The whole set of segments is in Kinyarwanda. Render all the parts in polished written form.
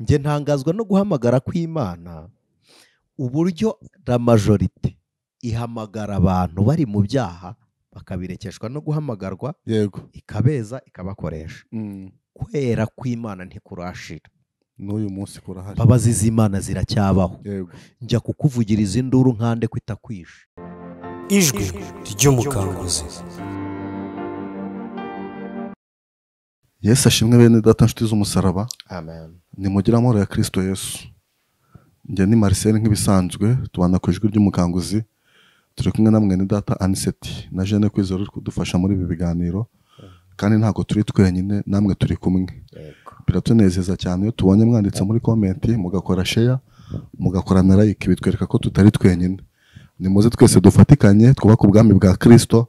Njye ntangazwa no guhamagara kw'Imana, uburyo la majorite ihamagara abantu bari mu byaha bakabirekeshwa no guhamagarwa, yego, ikabeza ikabakoresha. Kwera kw'Imana ntikurashira, n'uyu munsi kurahari, imbabazi z'Imana ziracyabaho. Yego, njya kukuvugiriza induru nkande kwitakwisha. Ijwi ry'umukanguzi. Yesu ashimwe bene data nshuti z'umusaraba. Amen. Nimugire amahoro ya Kristo Yesu. Njye ni Marcel nk'ibisanzwe, tubana ku ijwi ry'umukanguzi. Turi kumwe na mwene data Aniseti na Jeanne Kwizera uri kudufasha muri ibi biganiro, kandi ntabwo turi twenyine, namwe turi kumwe. Biratunezeza cyane iyo tubonye mwanditse muri comment, mugakora share, mugakora na like, bitwereka ko tutari twenyine. Nimuze twese dufatikanye twubake ubwami bwa Kristo,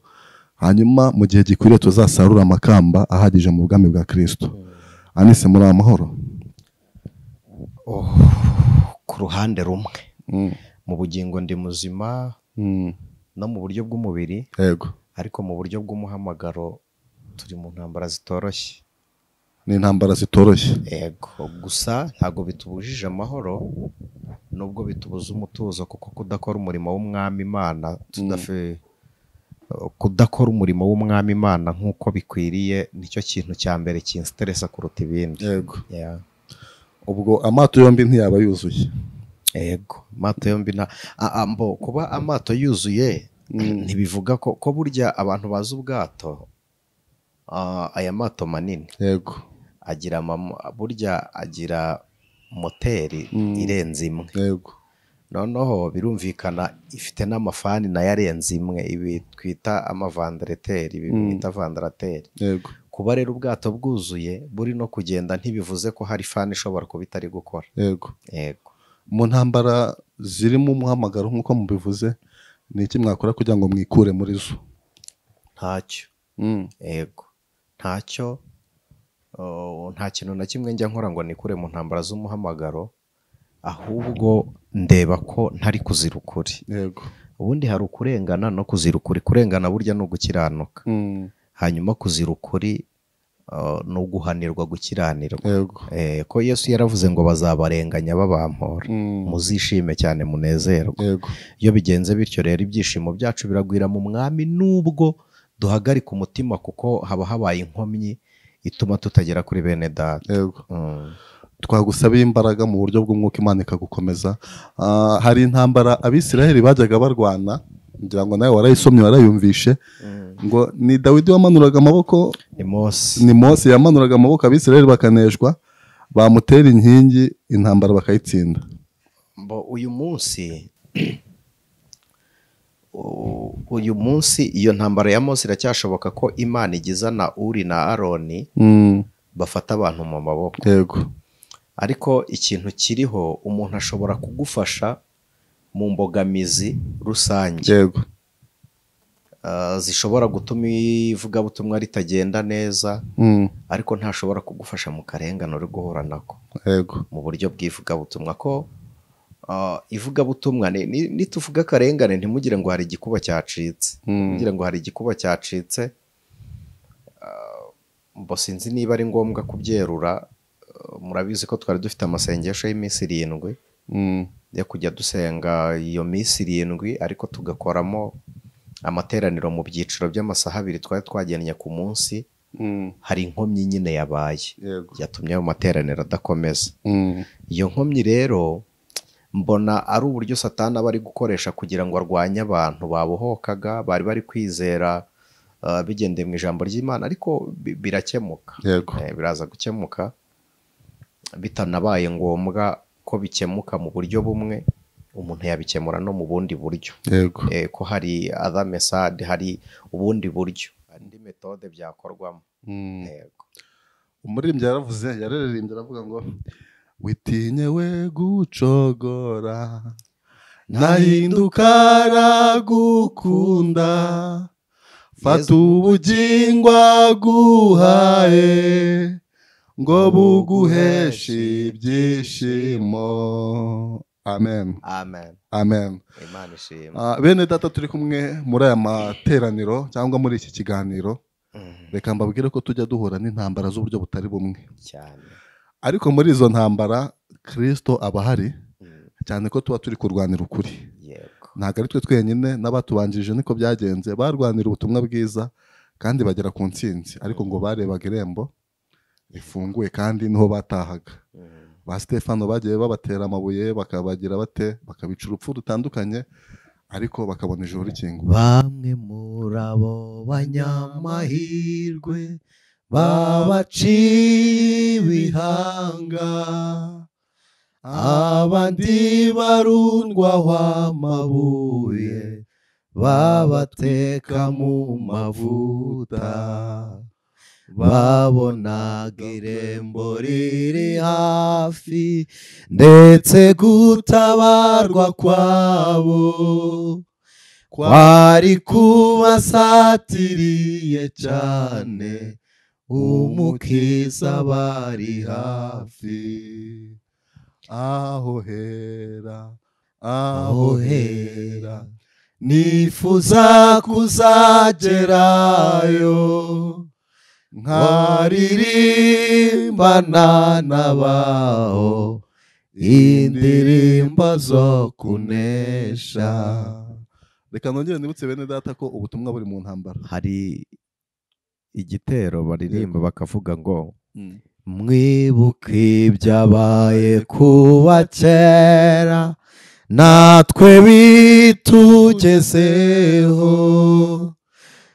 hanyuma mu gihe gikwiriye tuzasarura amakamba ahagije mu bwami bwa Kristo. Anise, muri amahoro? Ku ruhande rumwe mu bugingo ndi muzima, no mu buryo bw'umubiri, yego, ariko mu buryo bw'umuhamagaro turi mu ntambara zitoroshye. Ni intambara zitoroshye, yego, gusa ntabwo bitubujije amahoro, nubwo bitubuza umutuzo, kuko kudakora umurimo w'umwami Imana kudakora umurimo w'umwami Imana nk'uko bikwiriye nicyo kintu cya mbere kinstressa kuruta ibindi. Yego. Ubwo amato yombi ntiyaba yuzuye. Yego, amato yombi mbo kuba amato yuzuye ntibivuga ko burya abantu bazi ubwato, aya mato manini, yego, agira burya agira moteri irenze imwe. Yego. Noneho birumvikana ifite n'amafani nayo arenze imwe, ibi twita amavandarateri, ibi bita vandarateri. Yego. Kuba rero ubwato bwuzuye buri no kugenda ntibivuze ko hari fani ishobora kuba itari gukora. Yego. Yego. Mu ntambara zirimo umuhamagaro nk'uko mubivuze, ni iki mwakora kugira ngo mwikure muri zo? Ntacyo. Yego. Ntacyo. Nta kintu na kimwe njya nkora ngo nikure mu ntambara z'umuhamagaro, ahubwo ndeba ko ntari kuzira ukuri. Yego. Ubundi hari ukurengana no kuzira ukuri. Kurengana burya ni ugukiranuka. Hanyuma kuzira ukuri ni uguhanirwa gukiranirwa. Yego. Ko Yesu yaravuze ngo bazabarenganya babampora, muzishime cyane munezerwe. Yego. Iyo bigenze bityo rero ibyishimo byacu biragwira mu mwami, nubwo duhagarika umutima kuko haba habaye inkomyi ituma tutagera kuri bene data. Yego. Twagusabiye imbaraga mu buryo bw'umwuka, Imana ikagukomeza. Hari intambara Abisiraheli bajyaga barwana, ngira ngo nawe warayisomye warayumvishe, ngo ni Dawidi wamanuraga amaboko, ni Mose yamanuraga amaboko, Abisiraheli bakaneshwa, bamutera inkingi, intambara bakayitsinda. Mbo uyu munsi iyo ntambara ya Mose iracyashoboka ko Imana igizana Uri na Aroni bafata abantu mu maboko. Yego. Ariko ikintu kiriho, umuntu ashobora kugufasha mu mbogamizi rusange. Yego. Zishobora gutuma ivugabutumwa ritagenda neza, ariko ntashobora kugufasha mu karengane uri guhura nako. Yego. Mu buryo bw'ivugabutumwa, ko ivugabutumwa nituvuga akarengane ntimugire ngo hari igikuba cyacitse. Ntimugire ngo hari igikuba cyacitse. Mbo sinzi niba ari ngombwa kubyerura. Murabizi ko twari dufite amasengesho y'iminsi 7 yo kujya dusenga iyo minsi 7, ariko tugakoramo amateraniro mu byiciro by'amasaha 2 twari twagennye ku munsi. Hari inkomyi nyine yabaye yatumye ayo materaniro adakomeza. Iyo nkomyi rero mbona ari uburyo Satani aba ari gukoresha kugira ngo arwanye abantu babohokaga, bari bari kwizera bigendeye mu ijambo ry'Imana, ariko birakemuka. Biraza gukemuka bitanabaye ngombwa ko bikemuka mu buryo bumwe, umuntu yabikemura no mu bundi buryo. Yego. Ko hari other method, hari ubundi buryo, andi metode byakorwamo. Yego. Umuririmbyi yaravuze, yararirimbye aravuga ngo witinye we gucogora, nahinduka aragukunda, fata ubugingo aguhaye ngo buguheshe ibyishimo. Amen. Amen. Amen. Imana ishimwe. Bene data turi kumwe muri aya materaniro cyangwa muri iki kiganiro, reka mbabwire ko tujya duhura n'intambara z'uburyo butari bumwe cyane. Ariko muri izo ntambara Kristo aba ahari, cyane ko tuba turi kurwanira ukuri. Yego. Ntabwo ari twe twenyine, n'abatubanjirije niko byagenze, barwanira ubutumwa bwiza kandi bagera ku ntsinzi, ariko ngo barebaga irembo rifunguye kandi niho batahaga. Ba Stefano bagiye babatera amabuye, bakabagira bate, bakabica urupfu rutandukanye, ariko bakabona ijuru rikinguye. Bamwe muri abo banyamahirwe babaciye ibihanga, abandi barundwaho amabuye babateka mu mavuta, babonaga irembo riri hafi ndetse gutabarwa kwabo kwari kubasatiriye cyane, Umukiza bari hafi. Aho hera, aho hera, nifuza kuzagerayo, nkaririmbana n'abaho indirimbo zo kunesha. Reka nongere nibutse bene data ko ubutumwa buri mu ntambara. Hari igitero baririmba bakavuga ngo mwibuke ibyabaye kuba kera, natwe bitugezeho,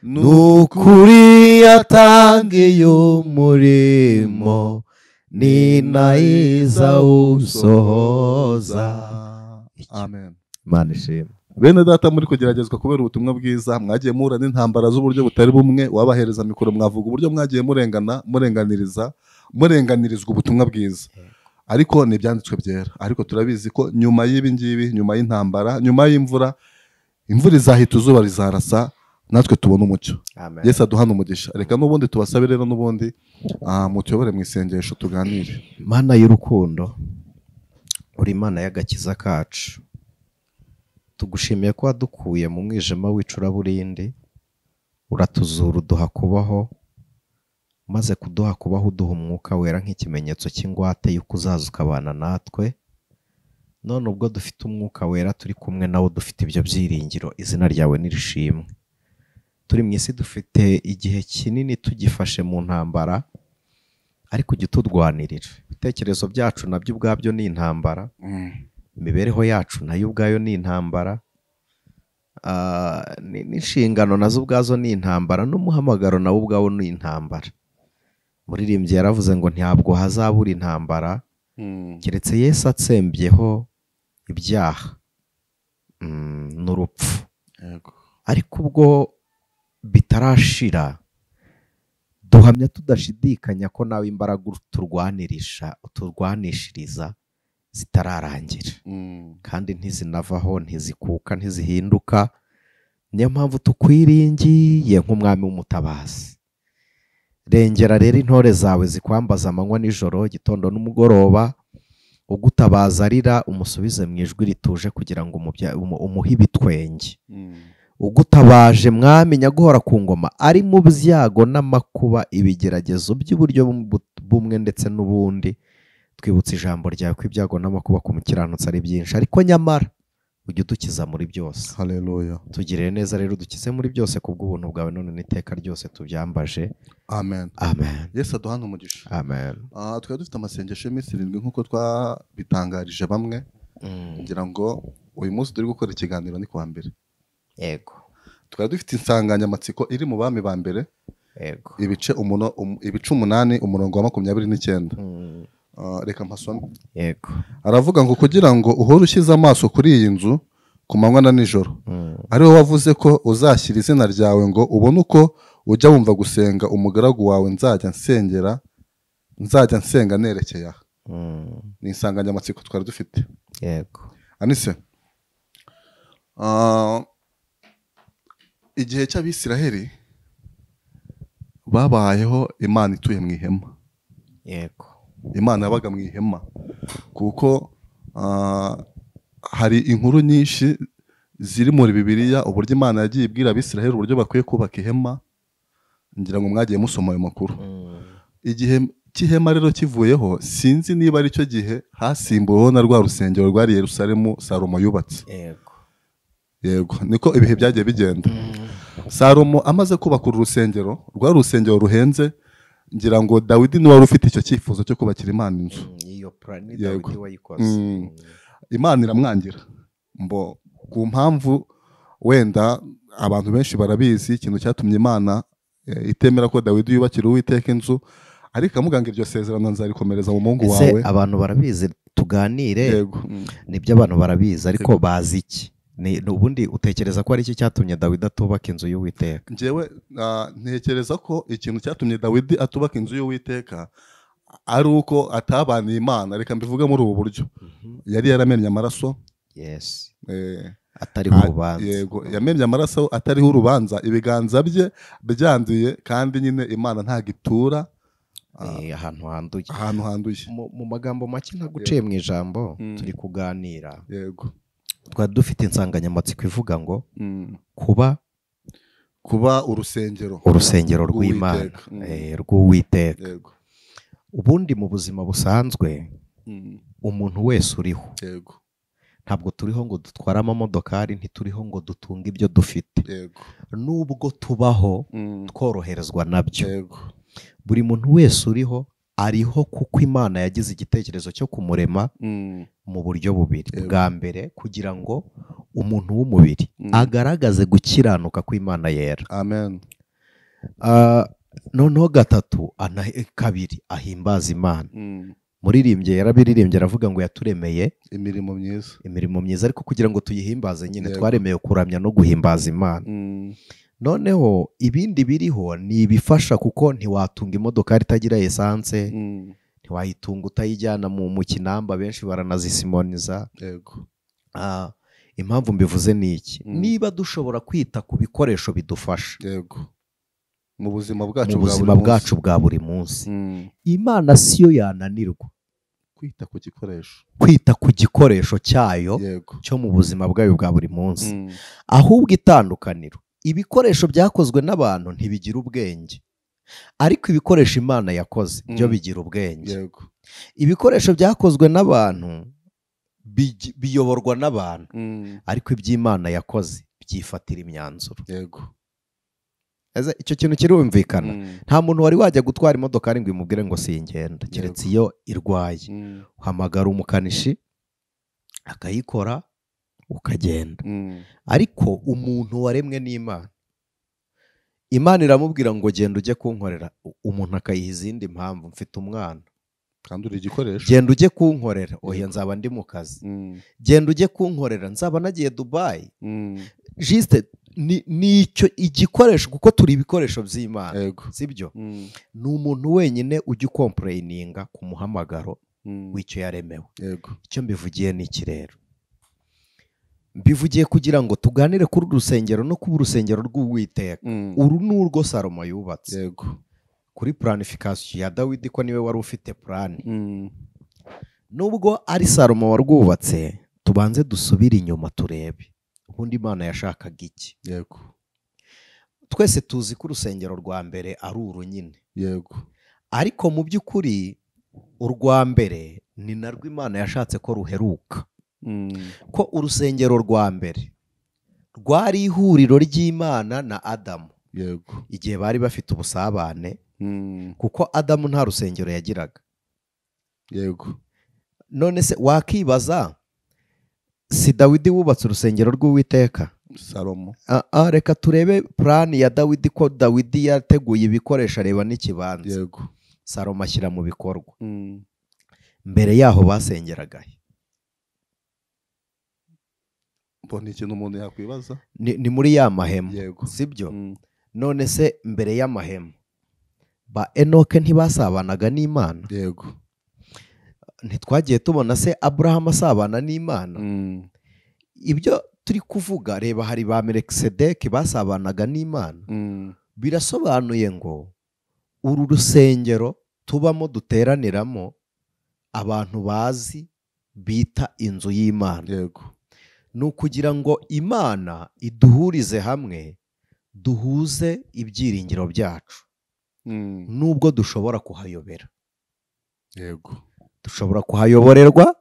nukuri yatangiye umurimo, ni nayiza usohoza. Amen. Imana ishimwe. Bene data, muri kugeragezwa kubera ubutumwa bwiza, mwagiye muhura n'intambara z'uburyo butari bumwe, wabahereza mikoro mwavuga uburyo mwagiye murengana, murenganiriza, murenganirizwa ubutumwa bwiza. Ariko ni ibyanditswe byera. Ariko turabizi ko nyuma y'ibi ngibi, nyuma y'intambara, nyuma y'imvura, imvura izahita, izuba rizarasa, natwe tubona umucyo. Amen. Yesu aduhana umugisha. Reka n'ubundi tubasabe rero n'ubundi mutuyobore mu isengesho tuganire. Mana y'urukundo, uri Imana y'agakiza kacu, tugushimiye ko wadukuye mu mwijima w'icuraburindi, uratuzura uduha kubaho, maze kuduha kubaho uduha umwuka wera nk'ikimenyetso cy'ingwate y'uko uzaza ukabana natwe. None ubwo dufite umwuka wera turi kumwe nawo, dufite ibyo byiringiro, izina ryawe nirishimwe. Turi mu isi dufite igihe kinini tugifashe mu ntambara, ariko ujya uturwanirira. Ibitekerezo byacu nabyo ubwabyo ni intambara, imibereho yacu nayo ubwayo ni intambara, n'inshingano nazo ubwazo ni intambara, n'umuhamagaro nawo ubwawo ni intambara. Muririmbyi yaravuze ngo ntabwo hazabura intambara, keretse Yesu atsembyeho ibyaha n'urupfu. Ariko ubwo bitarashira, duhamya tudashidikanya ko nawe imbaraga uturwanishiriza zitararangira, kandi ntizinavaho, ntizikuka, ntizihinduka. Niyo mpamvu tukwiringiye nk'umwami w'umutabazi. Rengera rero intore zawe zikwambaza amanywa n'ijoro, igitondo n'umugoroba, ugutabaza arira umusubize mu ijwi rituje kugira ngo umuhe ibitwenge. Ugutabaje mwami nyaguhora ku ngoma, ari mu byago n'amakuba, ibigeragezo by'uburyo bumwe ndetse n'ubundi, twibutse ijambo ryawe ko ibyago n'amakuba ku mukiranutsi ari byinshi, ariko nyamara ujye udukiza muri byose. Haleluya. Tugirire neza rero, dukize muri byose kubw'ubuntu bwawe none n'iteka ryose tubyambaje. Amen. Amen. Yesu aduhane umugisha. Amen. Twari dufite amasengesho y'iminsi 7 nk'uko twabitangarije bamwe, ngira ngo uyu munsi turi gukora ikiganiro ni kuwa mbere. Yego. Twari dufite insanganyamatsiko iri mu bami ba mbere. Yego. Ibice 8 umurongo wa 29. Reka mpasome. Yego. Aravuga ngo kugira ngo uhore ushyize amaso kuri iyi nzu ku manywa na nijoro, ariho wavuze ko uzashyira izina ryawe ngo ubone uko ujya wumva gusenga umugaragu wawe nzajya nsenga nerekeye aha. Ni insanganyamatsiko twari dufite. Yego. Anise, igihe cy'Abisiraheli babayeho Imana ituye mu ihema. Yego. Imana yabaga mu ihema, kuko hari inkuru nyinshi ziri muri Bibiliya uburyo Imana yagiye ibwira Abisiraheli uburyo bakwiye kubaka ihema, ngira ngo mwagiye musoma ayo makuru. Igihe Cy'ihema rero kivuyeho, sinzi niba ari cyo gihe hasimbuweho na rwa rusengero rwari Yerusalemu Salomo yubatse. Yego, niko ibihe byagiye bigenda. Salomo amaze kubaka uru rusengero, rwari urusengero ruhenze, ngira ngo Dawidi niwe wari ufite icyo cyifuzo cyo kubakira Imana inzu. Iyo plan ni Dawidi wayikoze. Imana iramwangira mbo ku mpamvu wenda abantu benshi barabizi, ikintu cyatumye Imana itemera ko Dawidi yubakira Uwiteka inzu, ariko amuganga iryo sezerano nzarikomereza mu mungu wawe. Abantu barabizi, tuganire. Nibyo abantu barabizi, ariko bazi iki? Ni ubundi utekereza ko ari iki cyatumye Dawidi atubaka inzu y'Uwiteka? Njyewe ntekereza ko ikintu cyatumye Dawidi atubaka inzu y'Uwiteka ari uko atabaniye Imana. Reka mbivuge muri ubu buryo. Yari yaramennye amaraso. Yes. Atariho urubanza. Yego, yamennye amaraso atariho urubanza, ibiganza bye byanduye, kandi nyine Imana ntago itura ahantu handuye. Ahantu handuye. Mu magambo make ntaguciye mu ijambo, turi kuganira. Yego. Twari dufite insanganyamatsiko ivuga ngo kuba urusengero rw'Imana, rw'Uwiteka. Yego. Ubundi mu buzima busanzwe umuntu wese uriho. Yego. Ntabwo turiho ngo dutware amamodokari, ntituriho ngo dutunge ibyo dufite. Yego. Nubwo tubaho tworoherezwa nabyo. Yego. Buri muntu wese uriho ariho kuko Imana yagize igitekerezo cyo kumurema mu buryo bubiri. Bwa mbere, kugira ngo umuntu w'umubiri agaragaze gukiranuka kw'Imana yera. Amen. Noneho gatatu, kabiri, ahimbaza Imana. Muririmbye yarabiririmbye aravuga ngo yaturemeye imirimo myiza. Imirimo myiza, ariko kugira ngo tuyihimbaze nyine twaremeye kuramya no guhimbaza Imana. Noneho ibindi biriho ni ibifasha, kuko ntiwatunga imodoka itagira essence, ntiwayitunga utayijyana mu kinamba, benshi baranazisimoniza. Yego. Impamvu mbivuze ni iki? Niba dushobora kwita ku bikoresho bidufasha. Yego. Mu buzima bwacu bwa buri munsi. Imana siyo yananirwa kwita ku gikoresho, kwita ku gikoresho cyayo cyo mu buzima bwayo bwa buri munsi. Ahubwo itandukaniro, ibikoresho byakozwe n'abantu ntibigira ubwenge, ariko ibikoresho Imana yakoze byo bigira ubwenge. Yego. Ibikoresho byakozwe n'abantu biyoborwa n'abantu, ariko iby'Imana yakoze byifatira imyanzuro. Yego. Icyo kintu kirumvikana. Nta muntu wari wajya gutwara imodoka ngo imubwire ngo singenda, keretse iyo irwaye. Uhamagara umukanishi akayikora ukagenda. Ariko umuntu waremwe n'Imana, Imana iramubwira ngo genda ujye kunkorera, umuntu akayiha izindi mpamvu, mfite umwana kandi uri igikoresho, genda ujye kunkorera, oya nzaba ndi mu kazi, genda ujye kunkorera nzaba nagiye Dubai. Juste nicyo igikoresho, kuko turi ibikoresho by'Imana, sibyo? Ni umuntu wenyine ujya ukomplaininga ku muhamagaro w'icyo yaremewe. Icyo mbivugiye ni iki rero? Mbivugiye kugira ngo tuganire kuri urusengero no kuba urusengero rw'Uwiteka. Uru ni urwo Salomo yubatse. Yego. Kuri planification ya Dawidi, ko niwe wari ufite plan. Nubwo ari Salomo warwubatse, tubanze dusubire inyuma turebe ubundi Imana yashakaga iki. Yego. Twese tuzi ko urusengero rwa mbere ari uru nyine. Yego. Ariko mu by'ukuri urwa mbere ni narwo Imana yashatse ko ruheruka. Ko urusengero rwa mbere rwari ihuriro ry'Imana na Adamu. Yego. Igihe bari bafite ubusabane, kuko Adamu nta rusengero yagiraga. Yego. None se wakibaza, si Dawidi wubatse urusengero rw'Uwiteka? Salomo. Reka turebe plan ya Dawidi, ko Dawidi yateguye ibikoresho areba n'ikibanza. Yego. Salomo ashyira mu bikorwa. Mbere yaho basengeraga he? Mbona ikintu umuntu yakwibaza. Ni muri ya mahema. Yego. Sibyo? None se mbere y'amahema ba Enoke ntibasabanaga n'Imana? Yego. Ntitwagiye tubona se Abraham asabana n'Imana? Ibyo turi kuvuga, reba hari ba Melkisedeki basabanaga n'Imana. Birasobanuye ngo uru rusengero tubamo duteraniramo abantu bazi bita inzu y'Imana. Yego. Ni ukugira ngo Imana iduhurize hamwe, duhuze ibyiringiro byacu, nubwo dushobora kuhayobera. Yego. Dushobora kuhayoborerwa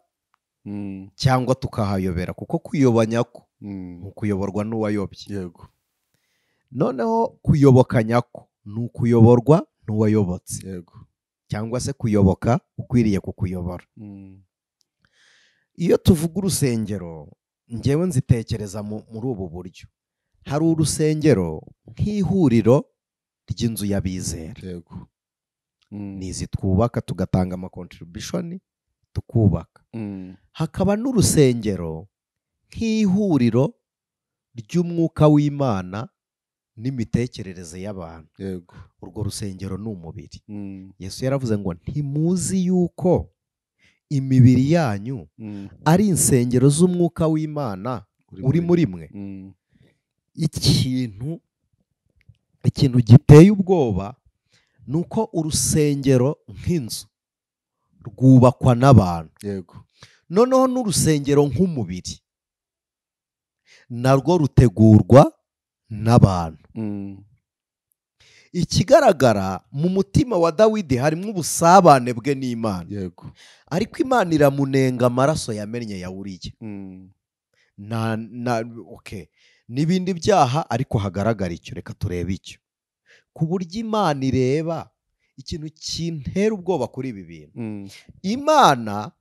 cyangwa tukahayobera, kuko kuyoba nyako ni ukuyoborwa n'uwayobye. Yego. Noneho kuyoboka nyako ni ukuyoborwa n'uwayobotse. Yego. Cyangwa se kuyoboka ukwiriye kukuyobora. Iyo tuvuga urusengero, njyewe nzitekereza muri ubu buryo. Hari urusengero nk'ihuriro ry'inzu y'abizera. Yego. Nizi twubaka tugatanga ama contribution tukubaka. Hakaba n'urusengero nk'ihuriro ry'umwuka w'Imana n'imitekerereze y'abantu. Yego. Urwo rusengero ni umubiri. Yesu yaravuze ngo ntimuzi yuko imibiri yanyu ari insengero z'umwuka w'Imana uri muri mwe. Ikintu giteye ubwoba nuko urusengero nk'inzu rwubakwa n'abantu. Yego. Noneho n'urusengero nk'umubiri narwo rutegurwa n'abantu. Ikigaragara mu mutima wa Dawidi harimo ubusabane bwe n'Imana. Yego. Ariko Imana iramunenga amaraso yamennye ya Uriya. Na okay. N'ibindi byaha, ariko hagaragara icyo, reka turebe icyo. Ku buryo Imana ireba ikintu kintera ubwoba kuri ibi bintu. Imana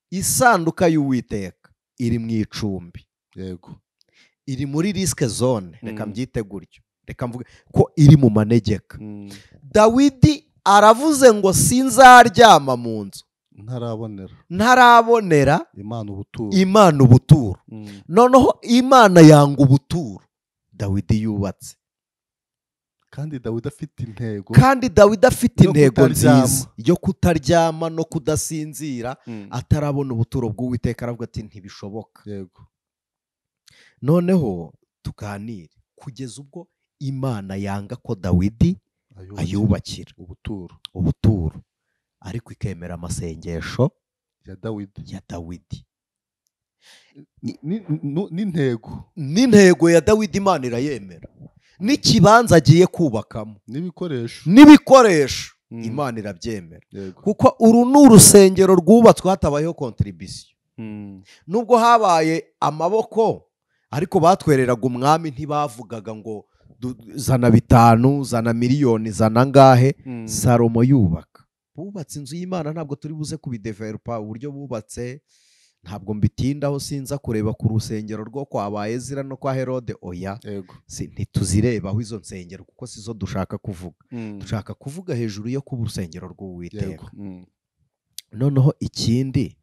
isanduka y'Uwiteka iri mu icumbi. Yego. Iri muri risk zone, reka mbyite gutyo. Reka mvuge ko iri mu manegeka. Dawidi aravuze ngo sinzaryama mu nzu ntarabonera Imana ubuturo. Noneho Imana yanga ubuturo Dawidi yubatse. Kandi Dawidi afite intego nziza yo kutaryama no kudasinzira atarabona ubuturo bw'Uwiteka. Aravuga ati ntibishoboka. Yego. Noneho tuganire kugeza ubwo Imana yanga ko Dawidi ayubakira ubuturo, ariko ikemera amasengesho ya Dawidi. N'intego ya Dawidi Imana irayemera, n'ikibanza agiye kubakamo n'ibikoresho Imana irabyemera. Kuko uru ni urusengero rwubatswe hatabayeho contribution. Nubwo habaye amaboko, ariko batwereraga umwami, ntibavugaga ngo zana 5, zana miliyoni, zana ngahe. Salomo yubaka, bubatse inzu y'Imana. Ntabwo turi buze kubidevelopa uburyo bubatse, ntabwo mbitindaho, sinza kureba ku rusengero rwo kwa Ezira no kwa Herode, oya. Ntituzirebaho izo nsengero kuko sizo dushaka kuvuga. Dushaka kuvuga hejuru yo kuba urusengero rw'Uwiteka. Noneho ikindi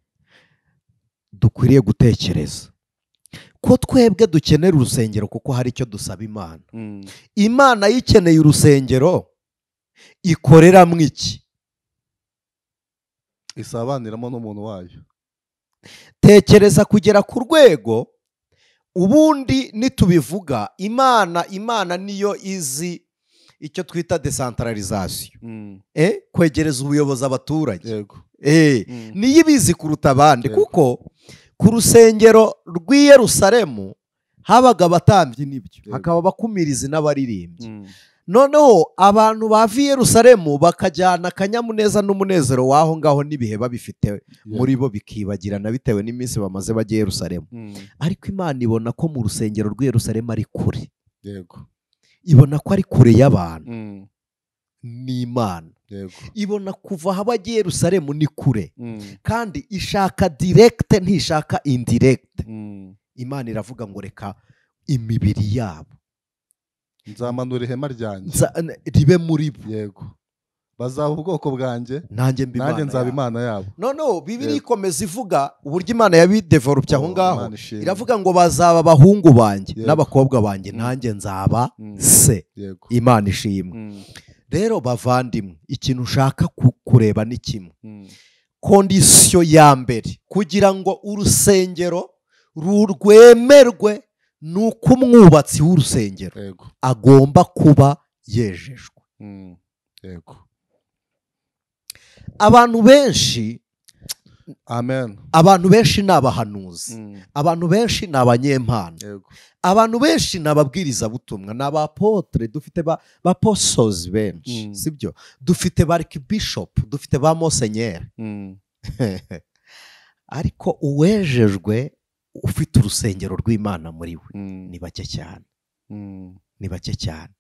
dukwiriye gutekereza ko twebwe dukenera urusengero kuko hari icyo dusaba Imana. Imana yikeneye urusengero ikoreramo iki? Isabaniramo n'umuntu wayo. Tekereza kugera ku rwego ubundi nitubivuga, Imana niyo izi icyo twita decentralisation. Kwegereza ubuyobozi abaturage. Yego. Niyo ibizi kuruta abandi, kuko ku rusengero rw'i Yerusalemu habaga abatambyi n'ibyo, hakaba abakumirizi n'abaririmbyi. Noneho abantu bava i Yerusalemu bakajyana akanyamuneza n'umunezero w'aho ngaho n'ibihe babifite muri bo bikibagirana bitewe n'iminsi bamaze bajya i Yerusalemu. Ariko Imana ibona ko mu rusengero rw'i Yerusalemu ari kure. Yego. Ibona ko ari kure y'abantu n'Imana. Ibona kuva aho bajya i Yerusalemu ni kure. Kandi ishaka direct, ntishaka indirect. Imana iravuga ngo reka imibiri yabo nzamanura ihema ryanjye ribe muri bo. Yego. Bazaba ubwoko bwanjye, nanjye nzaba Imana yabo. Noneho Bibiliya ikomeza ivuga uburyo Imana yabidevelopye aho ngaho. Iravuga ngo bazaba abahungu banjye n'abakobwa banjye, nanjye nzaba se. Imana ishimwe. Rero bavandimwe, ikintu ushaka kureba ni kimwe. Kondisiyo ya mbere kugira ngo urusengero rwemerwe nuko umwubatsi w'urusengero agomba kuba yejejwe. Yego. Abantu benshi Amen. Abantu benshi ni abahanuzi, abantu benshi ni abanyempano, abantu benshi ni ababwirizabutumwa, ni abapotre, dufite ba apostles benshi, sibyo? Dufite ba archbishop, dufite ba monseigneur. Ariko uwejejwe ufite urusengero rw'Imana muri we ni bake cyane. Ni bake cyane.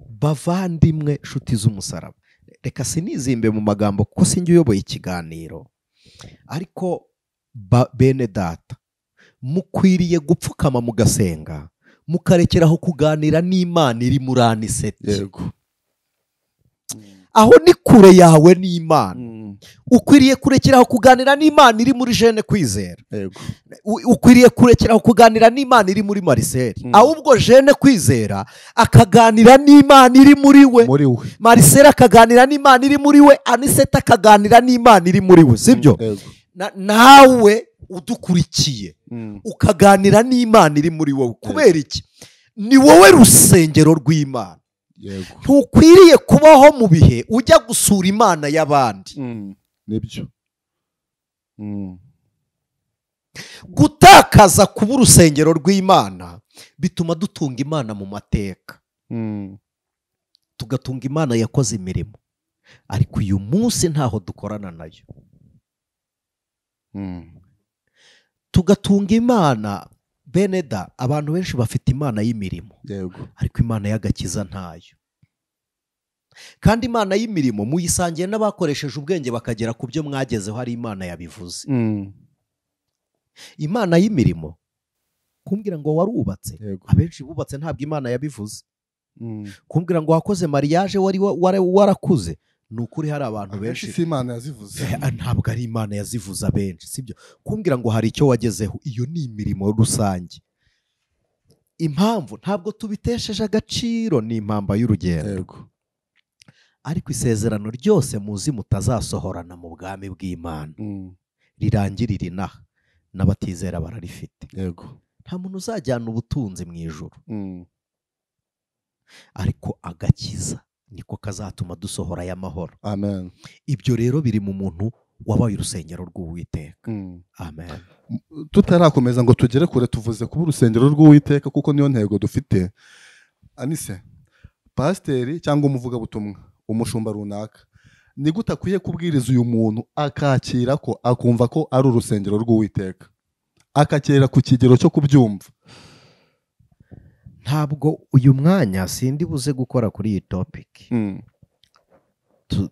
Bavandimwe nshuti z'umusaraba, reka sinizimbe mu magambo kuko sinjye uyoboye ikiganiro, ariko bene data mukwiriye gupfukama mugasenga, mukarekeraho kuganira n'Imana iri muri Aniseti. Yego. Aho ni kure yawe n'Imana. Ukwiriye kurekeraho kuganira n'Imana iri muri Jeune Kwizera. Yego. Ukwiriye kurekeraho kuganira n'Imana iri muri Marcel. Ahubwo Jeune Kwizera akaganira n'Imana iri muri we. Marcel akaganira n'Imana iri muri we, Aniseti akaganira n'Imana iri muri we, sibyo? Nawe udukurikiye ukaganira n'Imana iri muri wowe. Kubera iki? Ni wowe rusengero rw'Imana. Ntukwiriye kubaho mu bihe ujya gusura Imana y'abandi. Nibyo. Gutakaza kuba urusengero rw'Imana bituma dutunga Imana mu mateka. Tugatunga Imana yakoze imirimo, ariko uyu munsi ntaho dukorana nayo. Tugatunga Imana. Beneda, abantu benshi bafite Imana y'imirimo, ariko Imana y'agakiza ntayo. Kandi Imana y'imirimo muyisangiye n'abakoresheje ubwenge bakagera ku byo mwagezeho, hari Imana yabivuze. Imana y'imirimo, kumbwira ngo warubatse, abenshi bubatse ntabwo Imana yabivuze. Kumbwira ngo wakoze mariage wari warakuze, ni ukuri hari abantu benshi si Imana yazivuze, ntabwo ari Imana yazivuze abenshi, sibyo? Kumbwira ngo hari icyo wagezeho, iyo ni imirimo rusange. Impamvu ntabwo tubitesheje agaciro, ni impamba y'urugendo. Ariko isezerano ryose muzi mutazasohorana mu bwami bw'Imana rirangirira inaha, n'abatizera bararifite. Yego. Nta muntu uzajyana ubutunzi mu ijuru, ariko agakiza niko kazatuma dusohora y'amahoro. Amen. Ibyo rero biri mu muntu wabaye urusengero rw'Uwiteka. Amen. Tutarakomeza ngo tugere kure, tuvuze kuba urusengero rw'Uwiteka kuko niyo ntego dufite. Anise, pasiteri cyangwa umuvugabutumwa, umushumba runaka, ni gute akwiye kubwiriza uyu muntu akakira ko akumva ko ari urusengero rw'Uwiteka, akakera ku kigero cyo kubyumva? Ntabwo uyu mwanya sindi buze gukora kuri iyi topic.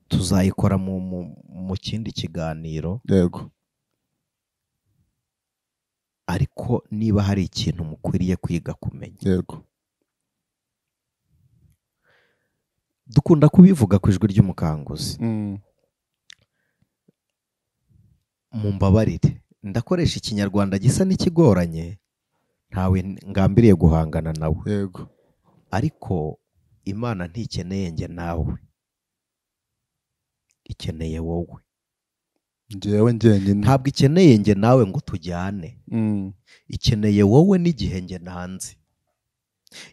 Tuzayikora mu kindi kiganiro. Yego. Ariko niba hari ikintu mukwiriye kwiga kumenya. Yego. Dukunda kubivuga ku ijwi ry'umukanguzi. Mumbabarire, ndakoresha ikinyarwanda gisa n'ikigoranye, ntawe ngambiriye guhangana nawe. Yego. Ariko Imana ntikeneye nge nawe, ikeneye wowe. Njyewe njyenyine. Ntabwo ikeneye nge nawe ngo tujyane. Ikeneye wowe n'igihe nge nanze.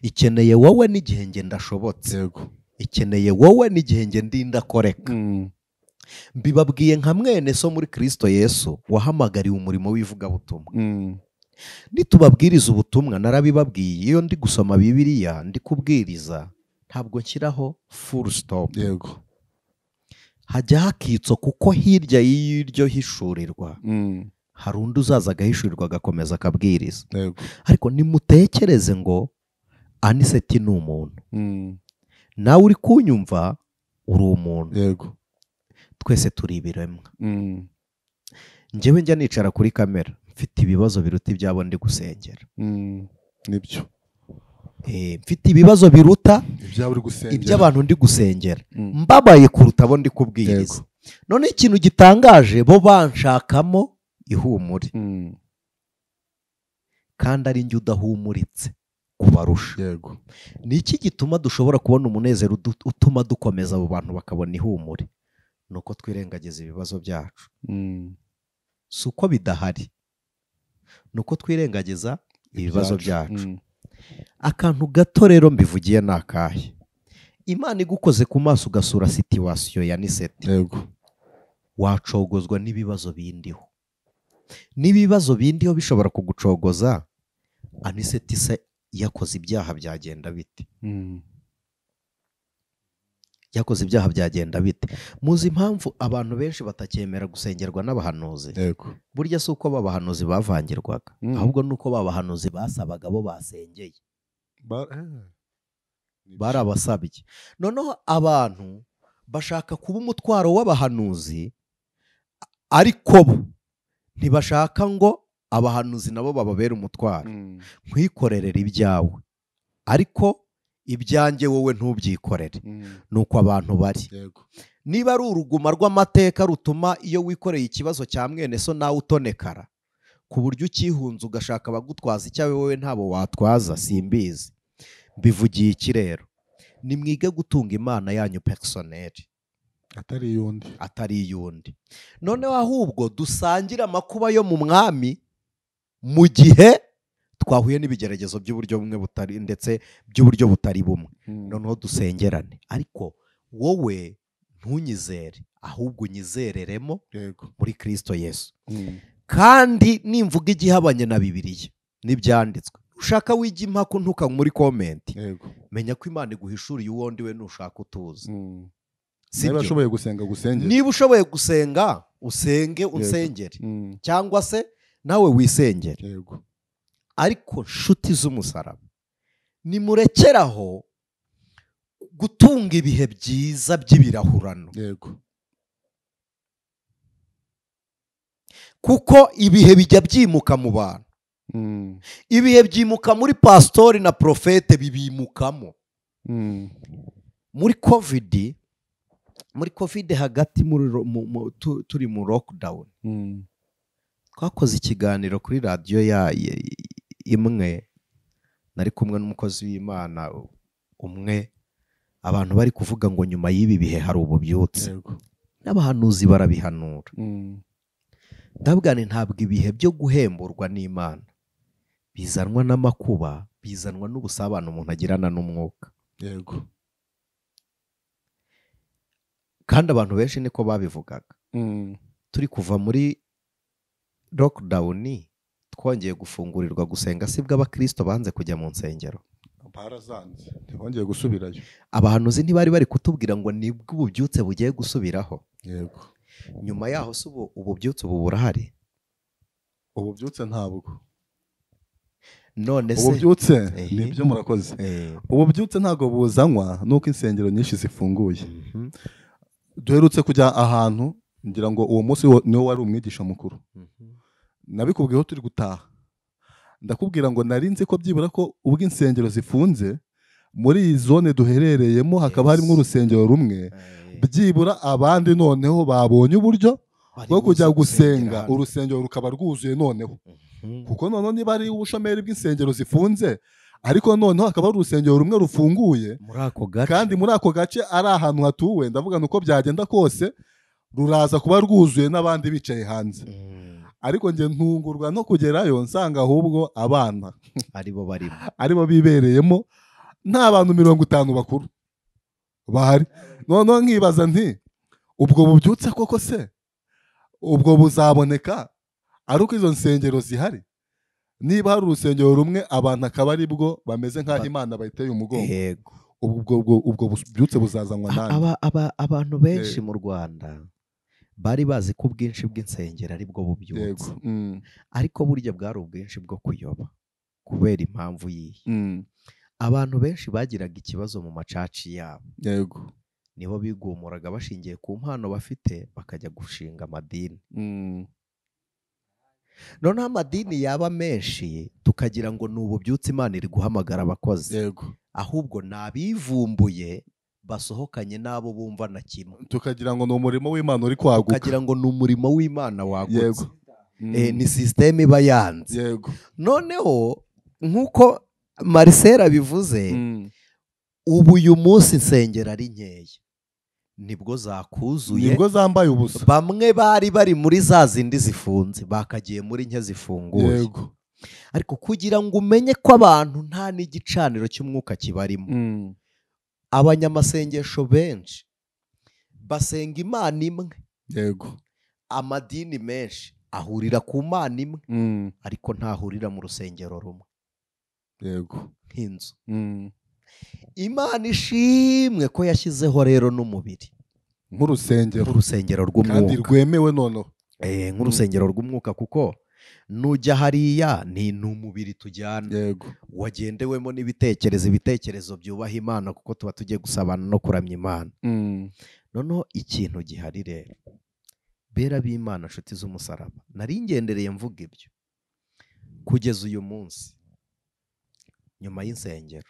Ikeneye wowe n'igihe nge ndashobotse. Yego. Ikeneye wowe n'igihe nge ndindakoreka. Mbibabwiye nka mwene so muri Kristo Yesu wahamagariwe umurimo w'ivugabutumwa. Nitubabwiriza ubutumwa, narabibabwiye, iyo ndi gusoma Bibiliya ndi kubwiriza ntabwo nshyiraho full stop. Yego. Hajya hakitso, kuko hirya y'iryo hishurirwa hari undi uzaza agahishurirwa agakomeza akabwiriza. Yego. Ariko nimutekereze ngo Aniseti ni umuntu. Nawe uri kunyumva uri umuntu. Yego. Twese turi ibiremwa. Njyewe njya nicara kuri kamera mfite ibibazo biruta ibyabo ndi gusengera. Nibyo. Mfite ibibazo biruta iby'abantu ndi gusengera. Mbabaye kuruta abo ndi kubwiriza. None ikintu gitangaje, bo banshakamo ihumure. Kandi ari njye udahumuritse kubarusha. Yego. Ni iki gituma dushobora kubona umunezero utuma dukomeza abo bantu bakabona ihumure? Nuko twirengagiza ibibazo byacu. Si uko bidahari, nuko twirengagiza ibibazo byacu. Akantu gato rero mbivugiye ni akahe? Imana igukoze ku maso ugasura situation ya Aniseti. Yego. Wacogozwa n'ibibazo bindiho. N'ibibazo bindiho bishobora kugucogoza. Aniseti se yakoze ibyaha byagenda bite? Yakoze ibyaha byagenda bite? Muzi impamvu abantu benshi batacyemera gusengerwa n'abahanuzi? Yego. Burya si uko babahanuzi bavangirwaga, ahubwo nuko babahanuzi basabaga bo basengeye. Barabasabye. Noneho abantu bashaka kuba umutwaro w'abahanuzi, ariko bo ntibashaka ngo abahanuzi nabo bababere umutwaro. Nkwikorerera ibyawe, ariko ibyanjye wowe ntubyikorere. Nuko abantu bari. Niba ari uruguma rw'amateka rutuma iyo wikoreye ikibazo cya mwene so nawe utonekara, ku buryo ukihunza ugashaka abagutwaza icyawe wowe ntabo watwaza, simbizi. Mbivugiye iki rero? Nimwige gutunga Imana yanyu personnel, atari yundi, atari yundi. Noneho ahubwo dusangira amakuba yo mu mwami mu gihe twahuye n'ibigeragezo by'uburyo bumwe butari ndetse by'uburyo butari bumwe. Noneho dusengerane, ariko wowe ntunyizere, ahubwo unyizereremo muri Kristo Yesu. Kandi nimvuga igihabanye na Bibiliya n'ibyanditswe, ushaka wijya impaka ntuka muri comment. Menya ko Imana iguhishuriye uwo ndi we nushaka utuzi. Niba ushoboye gusenga gusengere. Niba ushoboye gusenga usenge unsengere, cyangwa se nawe wisengere. Yego. Ariko nshuti z'umusaraba, nimurekeraho gutunga ibihe byiza by'ibirahurano. Yego. Kuko ibihe bijya byimuka mu bantu. Ibihe byimuka muri pastori na profete bibimukamo. Muri COVID hagati muri turi mu lockdown, twakoze ikiganiro kuri radio ya imwe, nari kumwe n'umukozi w'Imana umwe, abantu bari kuvuga ngo nyuma y'ibi bihe hari ububyutse. N'abahanuzi barabihanura. Ndavuga nti ntabwo ibihe byo guhemburwa n'Imana bizanwa n'amakuba, bizanwa n'ubusabane umuntu agirana n'umwuka. Yego. Kandi abantu benshi niko babivugaga. Turi kuva muri lockdown twongeye gufungurirwa gusenga, sibwo abakristo banze kujya mu nsengero. Barazanze, ntibongeye gusubirayo. Abahanuzi ntibari bari kutubwira ngo nibwo ububyutse bugiye gusubiraho. Yego. Nyuma yaho se ububyutse ubu burahari? Ububyutse ntabwo. None se ububyutse nibyo murakoze. Ububyutse ntabwo buzanwa nuko insengero nyinshi zifunguye. Duherutse kujya ahantu ngira ngo uwo munsi niwo wari umwigisha mukuru. Nabikubwiyeho turi gutaha, ndakubwira ngo narinze ko byibura ko ubwo insengero zifunze muri iyi zone duherereyemo hakaba harimo urusengero rumwe, byibura abandi noneho babonye uburyo bwo kujya gusenga, urusengero rukaba rwuzuye noneho. Kuko noneho niba ari ubushomeri bw'insengero zifunze, ariko noneho hakaba ari urusengero rumwe rufunguye muri ako gace, kandi muri ako gace ari ahantu hatuwe, ndavuga nuko byagenda kose ruraza kuba rwuzuye n'abandi bicaye hanze. Ariko nge ntungurwa no kugerayo nsanga ahubwo abana aribo barimo, aribo bibereyemo, nta bantu 50 bakuru bahari. Noneho nkibaza nti ubwo bubyutse koko se ubwo buzaboneka ari uko izo nsengero zihari? Niba hari urusengero rumwe abantu akaba ari bwo bameze nk'aho Imana bayiteye umugongo, yego, ubwo bubyutse buzazanwa nande? Abantu benshi mu Rwanda bari bazi ko ubwinshi bw'insengero ari bwo bubyutse, ariko burya bwari ubwinshi bwo kuyoba kubera impamvu yihe. Abantu benshi bagiraga ikibazo mu macaci yabo. Yego. Niho bigumuraga bashingiye ku mpano bafite bakajya gushinga amadini. Noneho amadini yaba menshi tukagira ngo ni ububyutse Imana iri guhamagara abakozi. Yego. Ahubwo nabivumbuye basohokanye nabo bumva na kimwe, tukagira ngo ni umurimo w'Imana uri kwaguka, tukagira ngo ni umurimo w'Imana wagutse. Yego. Ni system iba yanze. Yego. Noneho nkuko Marcel abivuze, ubu uyu munsi insengero ari nkeya, nibwo zakuzuye, nibwo zambaye ubusa. Bamwe bari bari muri za zindi zifunze bakagiye muri nke zifunguye. Yego. Ariko kugira ngo umenye ko abantu nta n'igicaniro cy'umwuka kibarimo, abanyamasengesho benshi basenga Imana imwe Yego. Amadini menshi ahurira ku Mana imwe, ariko ntahurira mu rusengero rumwe. Yego. Nk'inzu. Imana ishimwe ko yashyizeho rero n'umubiri nk'urusengero rw'umwuka kandi rwemewe noneho. Nk'urusengero rw'umwuka, kuko nujya hariya ni umubiri tujyana. Yego. Wagendewemo n'ibitekerezo, ibitekerezo byubaha Imana, kuko tuba tugiye gusabana no kuramya Imana. Noneho ikintu gihari rero, bera b'Imana nshuti z'umusaraba, nari ngendereye mvuga ibyo kugeza uyu munsi nyuma y'insengero.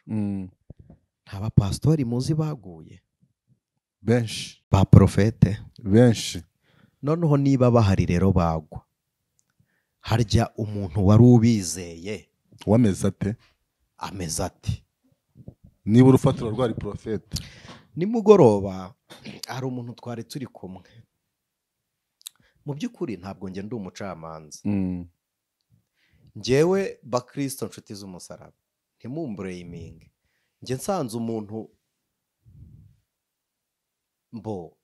Nta bapasitori muzi baguye benshi, ba profete benshi. Noneho niba bahari rero bagwa, harya umuntu wari ubizeye wameze ate? Ameze ate? Niba urufatiro rwari profete. Nimugoroba hari umuntu twari turi kumwe. Mu by'ukuri ntabwo njye ndi umucamanza. Njyewe bakristo nshuti z'umusaraba, ntimumbureyiminge. Njye nsanze umuntu mbo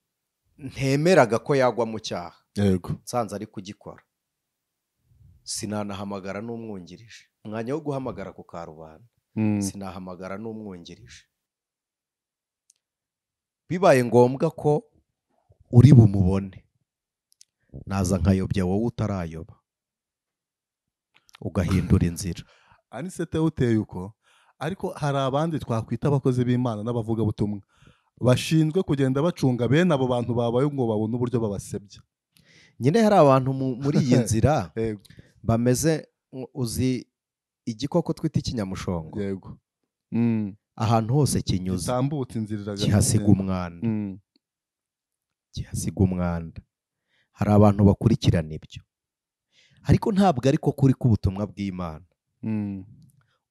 ntemeraga ko yagwa mu cyaha. Yego. Nsanze ari kugikora, sinanahamagara n'umwungirije. Umwanya wo guhamagara ku karubanda, sinahamagara n'umwungirije. Bibaye ngombwa ko uri bumubone, naza nkayobya wowe utarayoba, ugahindura inzira. Anisete uteye uko, ariko hari abandi twakwita abakozi b'Imana n'abavugabutumwa bashinzwe kugenda bacunga bene abo bantu babaye ngo babone uburyo babasebya. Nyine hari abantu muri iyi nzira bameze, uzi igikoko twita ikinyamushongo. Yego. Ahantu hose kinyuze gitambutse inzira kihasiga umwanda. Kihasiga umwanda. Hari abantu bakurikirana ibyo, ariko ntabwo ariko kuri k'ubutumwa bw'Imana.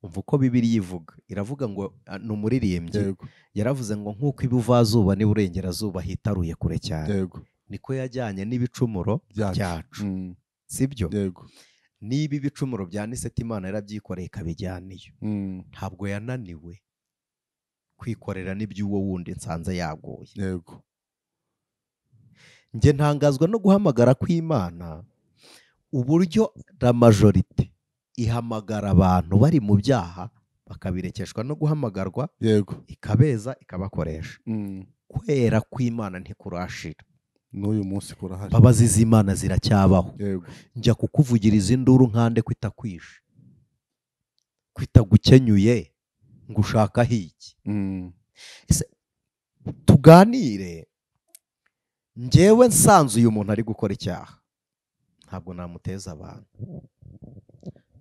Umva uko Bibiliya ivuga, iravuga ngo ni umuririmbyi yaravuze ngo nk'uko ibuvazuba n'iburengerazuba hitaruye kure cyane, niko yajyanye n'ibicumuro byacu. Sibyo? Niba ibicumuro bya Aniseti Imana yarabyikoreye ikabijyana iyo, ntabwo yananiwe kwikorera n'iby'uwo wundi nsanze yaguye. Yego. Njye ntangazwa no guhamagara kw'Imana, uburyo la majorite ihamagara abantu bari mu byaha bakabirekeshwa no guhamagarwa. Yego. Ikabeza ikabakoresha. Kwera kw'Imana ntikurashira. N'uyu munsi kurahari. Imbabazi z'Imana ziracyabaho. Yego. Njya kukuvugiriza induru nkande kwitakwishe, kwitagukenyuye, ngushaka hiki. Ese tuganire, njyewe nsanze uyu muntu ari gukora icyaha, ntabwo namuteza abantu.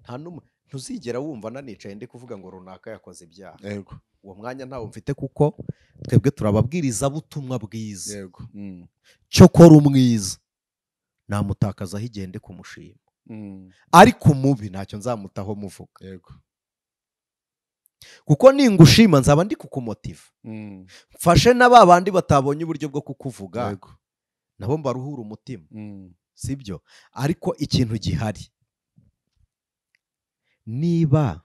Nta numwe ntuzigera wumva nanicaye ndi kuvuga ngo runaka yakoze ibyaha. Yego. Uwo mwanya ntawo mfite, kuko twebwe turababwiriza butumwa bwiza. Yego. Cyokora umwiza namutakazaho igende kumushima, ariko umubi ntacyo nzamutaho muvuga. Yego. Kuko ningushima nzaba ndi kukumotiva, mfashe na ba bandi batabonye uburyo bwo kukuvuga. Yego. Nabo mbaruhura umutima. Sibyo? Ariko ikintu gihari, niba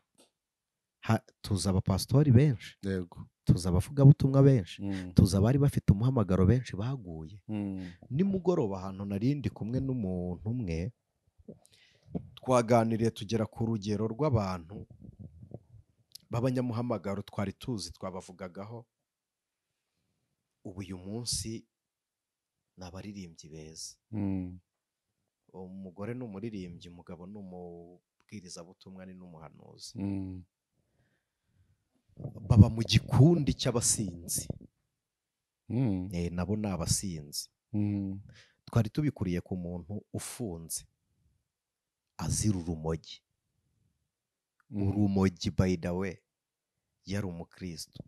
tuzi abapasitori benshi, Yego, tuzi abavugabutumwa benshi, tuzi abari bafite umuhamagaro benshi baguye. Nimugoroba ahantu narindi kumwe n'umuntu umwe, twaganiriye tugera ku rugero rw'abantu b'abanyamuhamagaro twari tuzi, twabavugagaho. Ubu uyu munsi ni abaririmbyi beza. Umugore ni umuririmbyi, umugabo ni umubwirizabutumwa, ni n'umuhanuzi. Baba mu gikundi cy'abasinzi. Nabo ni abasinzi. Twari tubikuriye ku muntu ufunze azira urumogi. Urumogi by the way yari umukristo,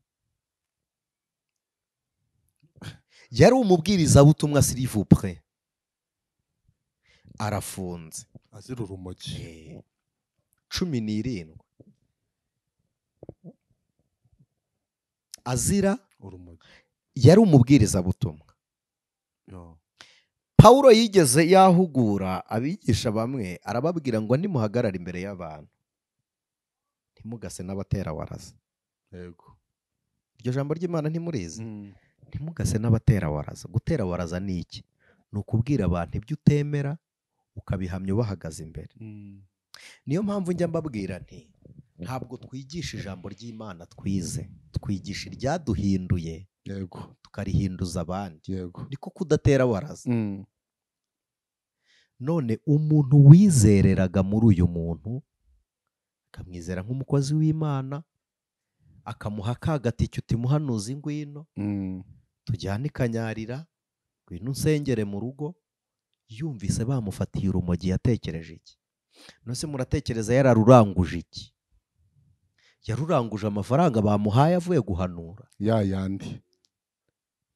yari umubwirizabutumwa s'il vous plaît, arafunze azira urumogi. 17 azira urumogi, yari umubwirizabutumwa. Paulo yigeze yahugura abigisha bamwe, arababwira ngo nimuhagarara imbere y'abantu ntimugase n'abatera waraza. Yego. Iryo jambo ry'Imana ntimurizi? Ntimugase n'abatera waraza. Gutera waraza ni iki? Ni ukubwira abantu ibyo utemera ukabihamya ubahagaze imbere. Niyo mpamvu njya mbabwira nti ntabwo twigisha ijambo ry'Imana twize, twigisha iryaduhinduye. Yego. Tukarihinduza abandi. Yego. Niko kudatera waraza. None umuntu wizereraga muri uyu muntu, akamwizera nk'umukozi w'Imana, akamuha kagatike uti muhanuzi ngwino, tujyane Kanyarira, ngwino unsengere mu rugo, yumvise bamufatiye urumogi yatekereje iki? None muratekereza yararuranguje iki? Yaruranguje amafaranga bamuhaye avuye guhanura. Ya yandi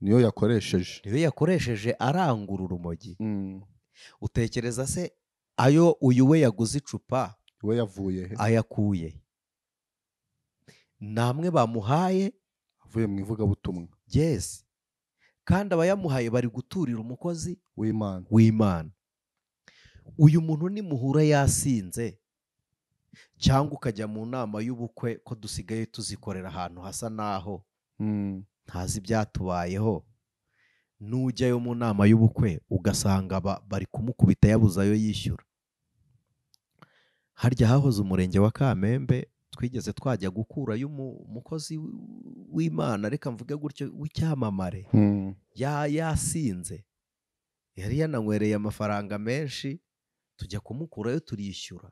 niyo yakoresheje. Niyo yakoresheje arangura urumogi. Utekereza se ayo uyu we yaguze icupa we yavuye he? Ayakuye namwe bamuhaye avuye mu ivugabutumwa. Yes. Kandi abayamuhaye bari guturira umukozi w'Imana. Uyu muntu nimuhura yasinze, cyangwa ukajya mu nama y'ubukwe ko dusigaye tuzikorera ahantu hasa naho ntazi ibyatubayeho, nujyayo mu nama y'ubukwe ugasanga bari kumukubita yabuze ayo yishyura. Harya hahoze umurenge wa Kamembe, twigeze twajya gukurayo umukozi w'Imana, reka mvuge gutyo, w'icyamamare, yasinze, yari yananywereye amafaranga menshi, tujya kumukurayo turishyura.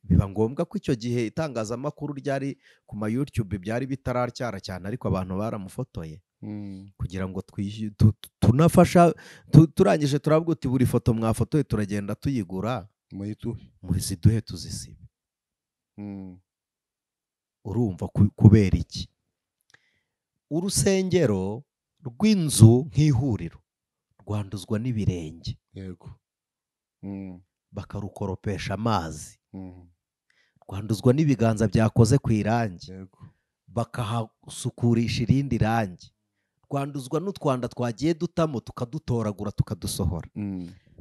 Biba ngombwa ko icyo gihe itangazamakuru ryari ku ma YouTube byari bitaracyara cyane, ariko abantu baramufotoye kugira ngo tunafasha. Turangije turavuga uti buri foto mwafotoye turagenda tuyigura muziduhe tuzisibe. Urumva kubera iki? Urusengero rw'inzu nk'ihuriro rwanduzwa n'ibirenge. Yego. Bakarukoropesha amazi. Rwanduzwa n'ibiganza byakoze ku irangi. Yego. Bakahasukurisha irindi rangi. Rwanduzwa n'utwanda twagiye dutamo tukadutoragura tukadusohora.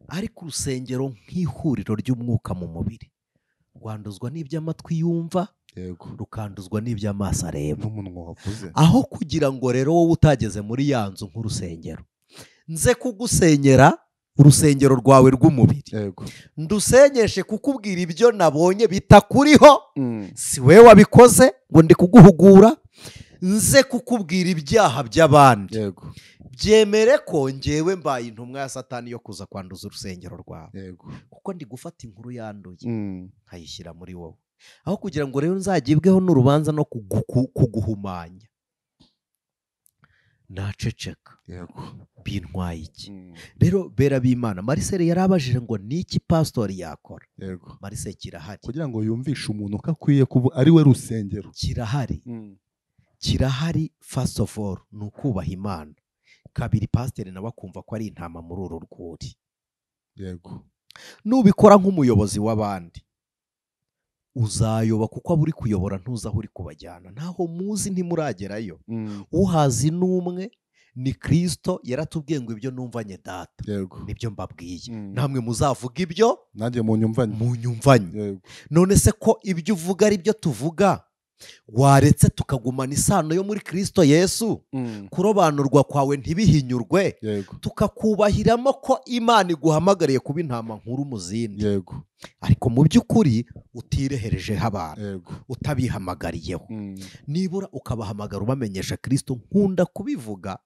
Ariko urusengero nk'ihuriro ry'umwuka mu mubiri rwanduzwa n'iby'amatwi yumva. Yego. Rukanduzwa n'iby'amaso areba. N'umunwa wavuze. Aho kugira ngo rero wowe utageze muri ya nzu nk'urusengero, nze kugusenyera urusengero rwawe rw'umubiri. Yego. Ndusenyeshe kukubwira ibyo nabonye bitakuriho. Si wewe wabikoze ngo ndi kuguhugura, nze kukubwira ibyaha by'abandi. Yego. Byemere ko ngewe mbaye intumwa ya Satani yo kuza kwanduza urusengero rwawe. Yego. Kuko ndi gufata inkuru yanduye nkayishyira muri wowe. Aho kugira ngo rero nzagibweho n'urubanza no kuguhumanya, naceceka. Yego. Bintwaye iki? Rero bera b'Imana, Marcel yarabajije ngo niki pastori yakora? Yego. Marcel kirahari. Kugira ngo yumvishe umuntu ko akwiye kuba ari we rusengero. Kirahari. Kirahari. First of all ni ukubaha Imana. Kabiri, pasiteri nawe akumva ko ari intama muri uru rwuri. Yego. Nubikora nk'umuyobozi w'abandi uzayoba, kuko abo uri kuyobora ntuzi aho uri kubajyana, ntaho muzi, ntimuragerayo. Uhazi n'umwe ni Kristo, yaratubwiye ngo ibyo numvanye data. Yego. Nibyo mbabwiye. Namwe muzavuga ibyo nanjye munyumvanye. Munyumvanye. None se ko ibyo uvuga ari byo tuvuga, waretse tukagumana isano yo muri Kristo Yesu, kurobanurwa kwawe ntibihinyurwe, tukakubahiramo ko Imana iguhamagariye kuba intama nkuru mu zindi. Yego. Ariko mu by'ukuri utireherejeho abantu, utabihamagariyeho. Nibura ukabahamagara ubamenyesha Kristo. Nkunda kubivuga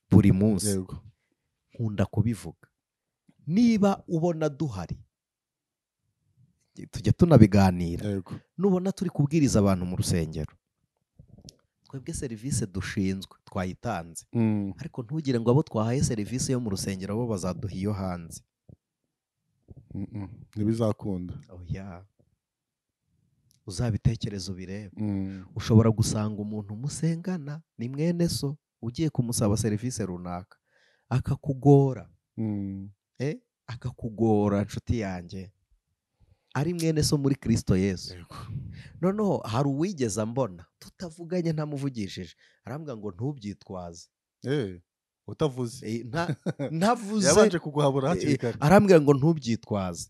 buri munsi. Yego. Nkunda kubivuga. Niba ubona duhari, tujya tunabiganira. Yego. Nubona turi kubwiriza abantu mu rusengero, twebwe serivisi dushinzwe twayitanze. Ariko ntugire ngo abo twahaye serivisi yo mu rusengero bo bazaduha iyo hanze. Ntibizakunda. Oya. Uzabitekereza ubirebe. Ushobora gusanga umuntu musengana ni mwene so, ugiye kumusaba serivisi runaka akakugora. Akakugora nshuti yanjye, ari mwene so muri Kristo Yesu. Noneho hari uwigeze ambona tutavuganye ntamuvugishije, arambwira ngo ntubyitwaze. Utavuze. Ntavuze. Yabanje kuguhabura hakiri kare. Arambwira ngo ntubyitwaze.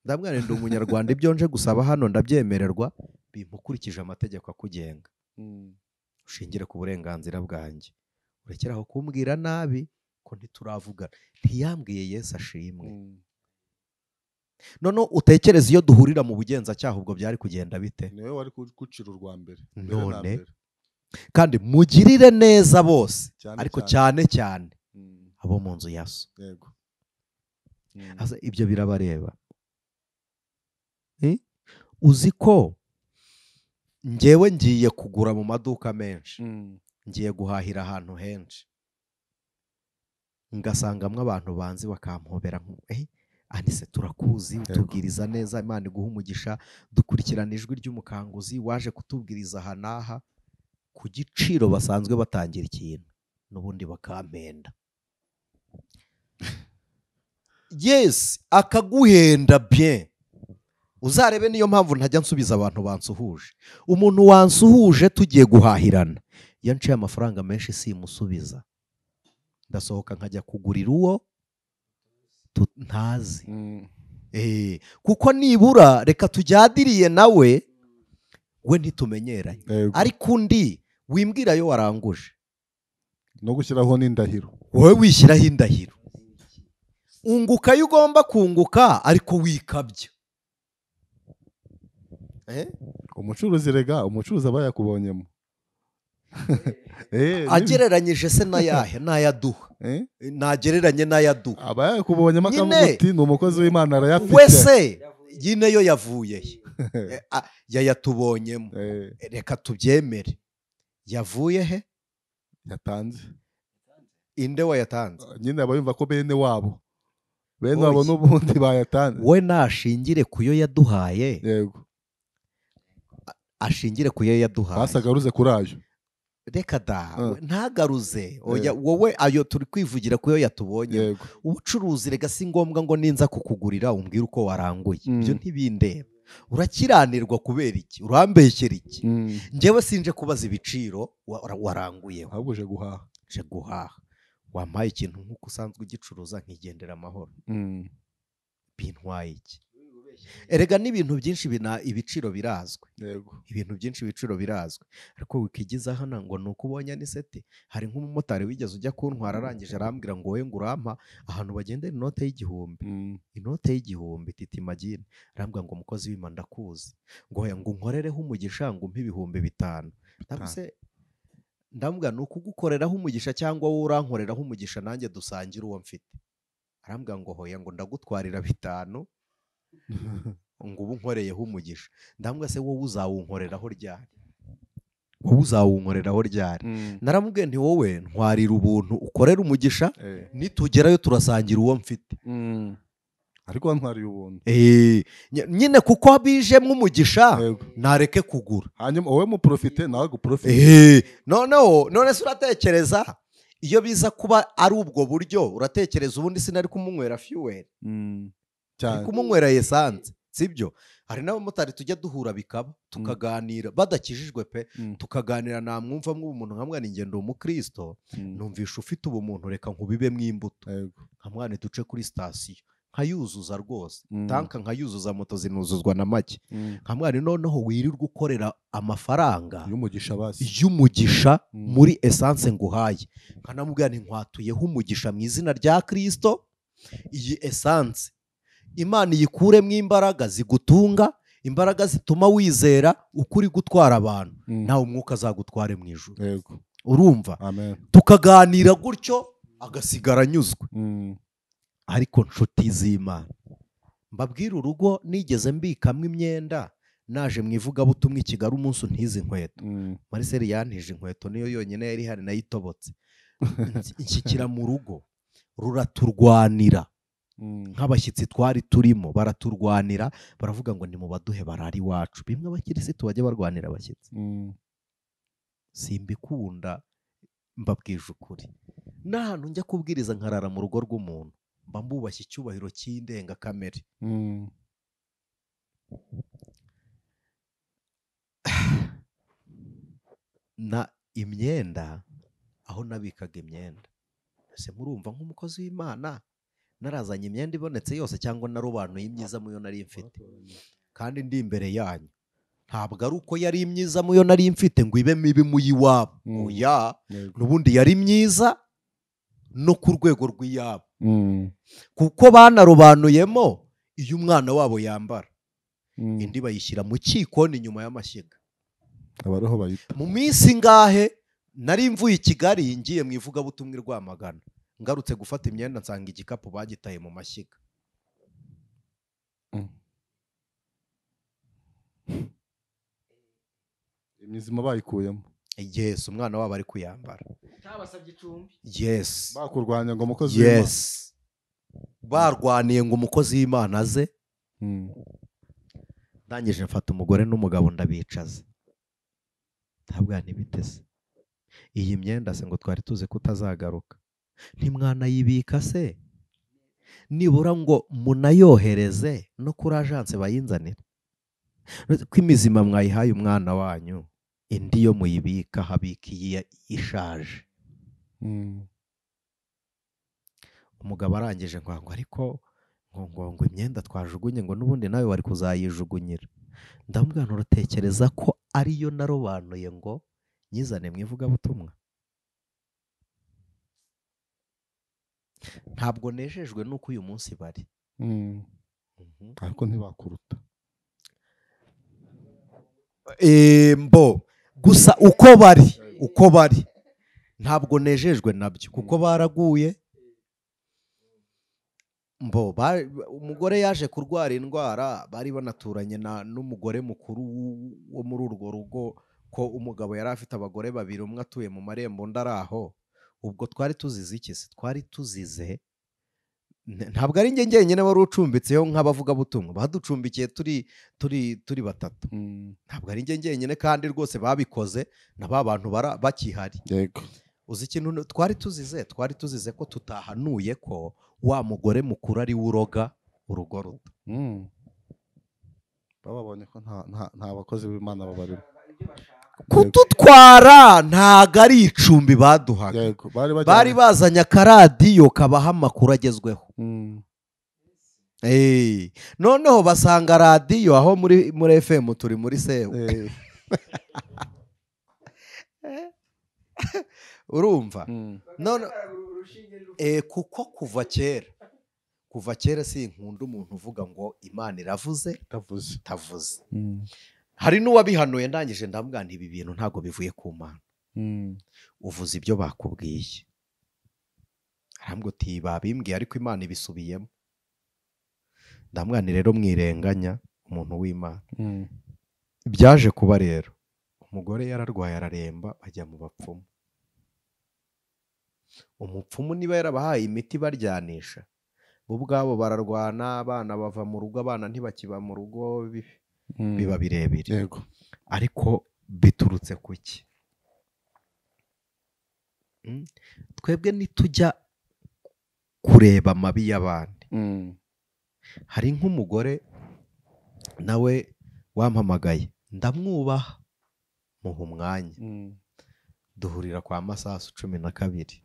Ndamwira ndi umunyarwanda, ibyo nje gusaba hano ndabyemererwa, bimukurikije amategeko akugenga. Ushingire ku burenganzira bwanjye. Urekeraho kumbwira nabi Ariko ntituravugana, ntiyambwiye Yesu ashimwe. None utekereza iyo duhurira mu bugenzacyaha ubwo byari kugenda bite? Niwe wari kucira urwa mbere. None kandi mugirire neza bose, ariko cyane cyane abo mu nzu ya so. Yego. Ibyo birabareba. Uzi ko njyewe ngiye kugura mu maduka menshi, ngiye guhahira ahantu henshi, ngasangamwe abantu banzi bakampobera, Anise turakuzi, utubwiriza neza, Imana iguha umugisha, dukurikirana ijwi ry'umukanguzi, waje kutubwiriza aha n'aha ku giciro basanzwe batangira ikintu, n'ubundi bakampenda. Yes, akaguhenda bien. Uzarebe niyo mpamvu ntajya nsubiza abantu bansuhuje. Umuntu wansuhuje tugiye guhahirana, yanciye amafaranga menshi simusubiza, ndasohoka nkajya kugurira uwo ntazi. Kuko nibura reka tujyadiriye nawe, we ntitumenyeranye. Ariko undi wimbwira yo waranguje no gushyiraho n'indahiro, wowe wishyiraho indahiro, unguka yo ugomba kunguka ariko wikabya. Umucuruzi rega, umucuruzi aba yakubonyemo. Agereranyije se n'ayahe n'ayaduha, nagereranye n'ayaduha, aba yakubonyemo akavuga uti ni umukozi w'Imana arayafite. Wese nyine yo yavuye he? Yayatubonyemo, reka tubyemere. Yavuye he? Yatanze. Inde wayatanze? Nyine aba yumva ko bene wabo, bene wabo n'ubundi bayatanze. We nashingire kuyo yaduhaye. Yego. Ashingire kuyo yaduhaye. Basagaruze kuri ayo. Reka da, ntagaruze. Oya, wowe ayo turi kwivugira kuyo yatubonye. Ubucuruzi rega si ngombwa ngo ninza kukugurira umbwire uko waranguye. Ibyo ntibindeba. Urakiranirwa kubera iki? Urambeshyera iki? Njyewe sinje kubaza ibiciro waranguyeho. Ahubwo uje guhaha. Je guhaha. Wampaye ikintu nkuko usanzwe ugicuruza nkigendera amahoro. Bintwaye iki? Erega n'ibintu byinshi ibiciro birazwi. Yego. Ibintu byinshi ibiciro birazwi. Ariko wikigiza hano ngo nuko ubonye Aniseti, hari nk'umumotari wigeze ujya kuntwara arangije arambwira ngo wowe ngo urampa ahantu bagendera inote y'igihumbi. Inote y'igihumbi titi magine. Arambwira ngo umukozi w'Imana ndakuzi. Ngo hoya ngo nkorereho umugisha ngo umpe 5000. Ndamuse ndambwira nuko ugukoreraho umugisha cyangwa wowe urankoreraho umugisha nanjye dusangira uwo mfite. Arambwira ngo hoya ngo ndagutwarira 5 ngo ubu nkoreyeho umugisha. Ndambwa se wowe uzawunkoreraho ryari? Wowe uzawunkoreraho ryari? Naramubwiye nti wowe ntwarira ubuntu ukorera umugisha, nitugerayo turasangira uwo mfite. Ariko wantwariye ubuntu. Nyine kuko bijemwe umugisha nareke kugura. Hanyuma wowe muprofite nawe guprofite. Noneho none se uratekereza iyo biza kuba ari ubwo buryo, uratekereza ubundi sinari kumunywera fuel. Kumunywera essence, sibyo? Hari n'abamotari tujya duhura bikaba tukaganira badakijijwe pe, tukaganira namwumva mw'ubumuntu nkamwana ingendo umukristo, numvisha ufite ubumuntu reka nkubibemwe imbuto. Nkamwana duce kuri station nkayuzuza rwose, tanka nkayuzuza, moto zinuzuzwa na make. Nkamwana noneho wirirwa ukorera amafaranga y'umugisha basi, y'umugisha muri essence nguhaye. Nkanamubwira nti nkwatuyeho umugisha mu izina rya Kristo, iyi essence Imana yikuremo imbaraga zigutunga, imbaraga zituma wizera ukuri gutwara abantu, nawe umwuka azagutware mu ijuru. Yego. Urumva? Amen. Tukaganira gutyo agasigara anyuzwe. Ariko nshuti z'Imana, mbabwira urugo nigeze mbikamwe imyenda naje mu ivugabutumwa i Kigali umunsi untize inkweto. Marcel yantije inkweto niyo yonyine yari ihari nayitobotse. Inshyikira mu rugo ruraturwanira. Nk'abashyitsi twari turimo baraturwanira, baravuga ngo nimubaduhe barari iwacu. Bimwe abakirisitu bajya barwanira abashyitsi. Simbikunda, mbabwije ukuri. N'ahantu njya kubwiriza nkarara mu rugo rw'umuntu, mba mbubashye icyubahiro cy'indengakamere. Na imyenda, aho nabikaga imyenda, ese murumva nk'umukozi w'Imana narazanye imyenda ibonetse yose cyangwa narobanuye imyiza muyo nari mfite? Kandi ndi imbere yanyu, ntabwo ari uko yari imyiza muyo nari mfite ngo ibe mibi muyiwabo. Oya, n'ubundi yari myiza no ku rwego rw'iyabo, kuko banarobanuyemo iyo umwana wabo yambara, indi bayishyira mu kikoni inyuma y'amashyiga, abariho bayita. Mu minsi ngahe nari mvuye i Kigali ngiye mu ivugabutumwa i Rwamagana, ngarutse gufata imyenda nsanga igikapu bagitaye mu mashyiga. Imizima bayikuyemo. Yes, umwana wabo ari kuyambara. Utabasabye icumbi. Yes. Bakurwanya ngo umukozi w'Imana. Yes. Barwaniye ngo umukozi w'Imana aze. Ndangije mfata umugore n'umugabo ndabicaza. Ntabwo ntibiteze. Iyi myenda se ngo twari tuzi ko utazagaruka. Ntimwanayibika se? Nibura ngo munayohereze no kuri agence bayinzanira. Ko imizima mwayihaye umwana wanyu, indi yo muyibika habikiye ishaje. Umugabo arangije ngo ariko ngo imyenda twajugunye ngo nubundi nawe wari kuzayijugunyira. Ndamubwira uratekereza ko ariyo narobanuye ngo nyizane mu ivugabutumwa? Ntabwo nejejwe nuko uyu munsi bari. Ariko ntibakuruta. Mbo gusa uko bari ntabwo nejejwe nabyo kuko baraguye. Mbo umugore yaje kurwara indwara, bari banaturanye n'umugore mukuru wo muri urwo rugo, ko umugabo yari afite abagore babiri, umwe atuye mu marembo undi ari aho. Ubwo twari tuzize iki se? Twari tuzize, ntabwo ari njye njyenyine wari ucumbitseyo nk'abavugabutumwa, baducumbikiye turi batatu. Ntabwo ari njye njyenyine kandi rwose babikoze na ba bantu bakihari. Yego. Uzi ikintu twari tuzize? Twari tuzize ko tutahanuye ko wa mugore mukuru ari uroga urugo ruto. Bababonye ko nta bakozi b'Imana babarimo. Kudutwara ntago ari icumbi baduhaga. Bari bazanye akaradiyo kabaha amakuru agezweho. Noneho basanga radiyo aho muri FM turi muri sewe. Urumva? None kuko kuva kera sinkunda umuntu uvuga ngo Imana iravuze tavuze. Hari n'uwabihanuye ndangije ndamubwira nti ibi bintu ntago bivuye ku Mana. Uvuze ibyo bakubwiye. Arambwira uti babimbwiye ariko Imana ibisubiyemo. Ndamubwira nti rero mwirenganya umuntu w'Imana. Byaje kuba rero umugore yararwaye araremba bajya mu bapfumu. Umupfumu niba yarabahaye imiti baryanisha, bo ubwabo bararwana, abana bava mu rugo, abana ntibakiba mu rugo, biba birebire. Yego. Ariko biturutse kuki? Twebwe nitujya kureba amabi y'abandi. Hari nk'umugore nawe wampamagaye, ndamwubaha muha umwanya. Duhurira kwa Masasu 12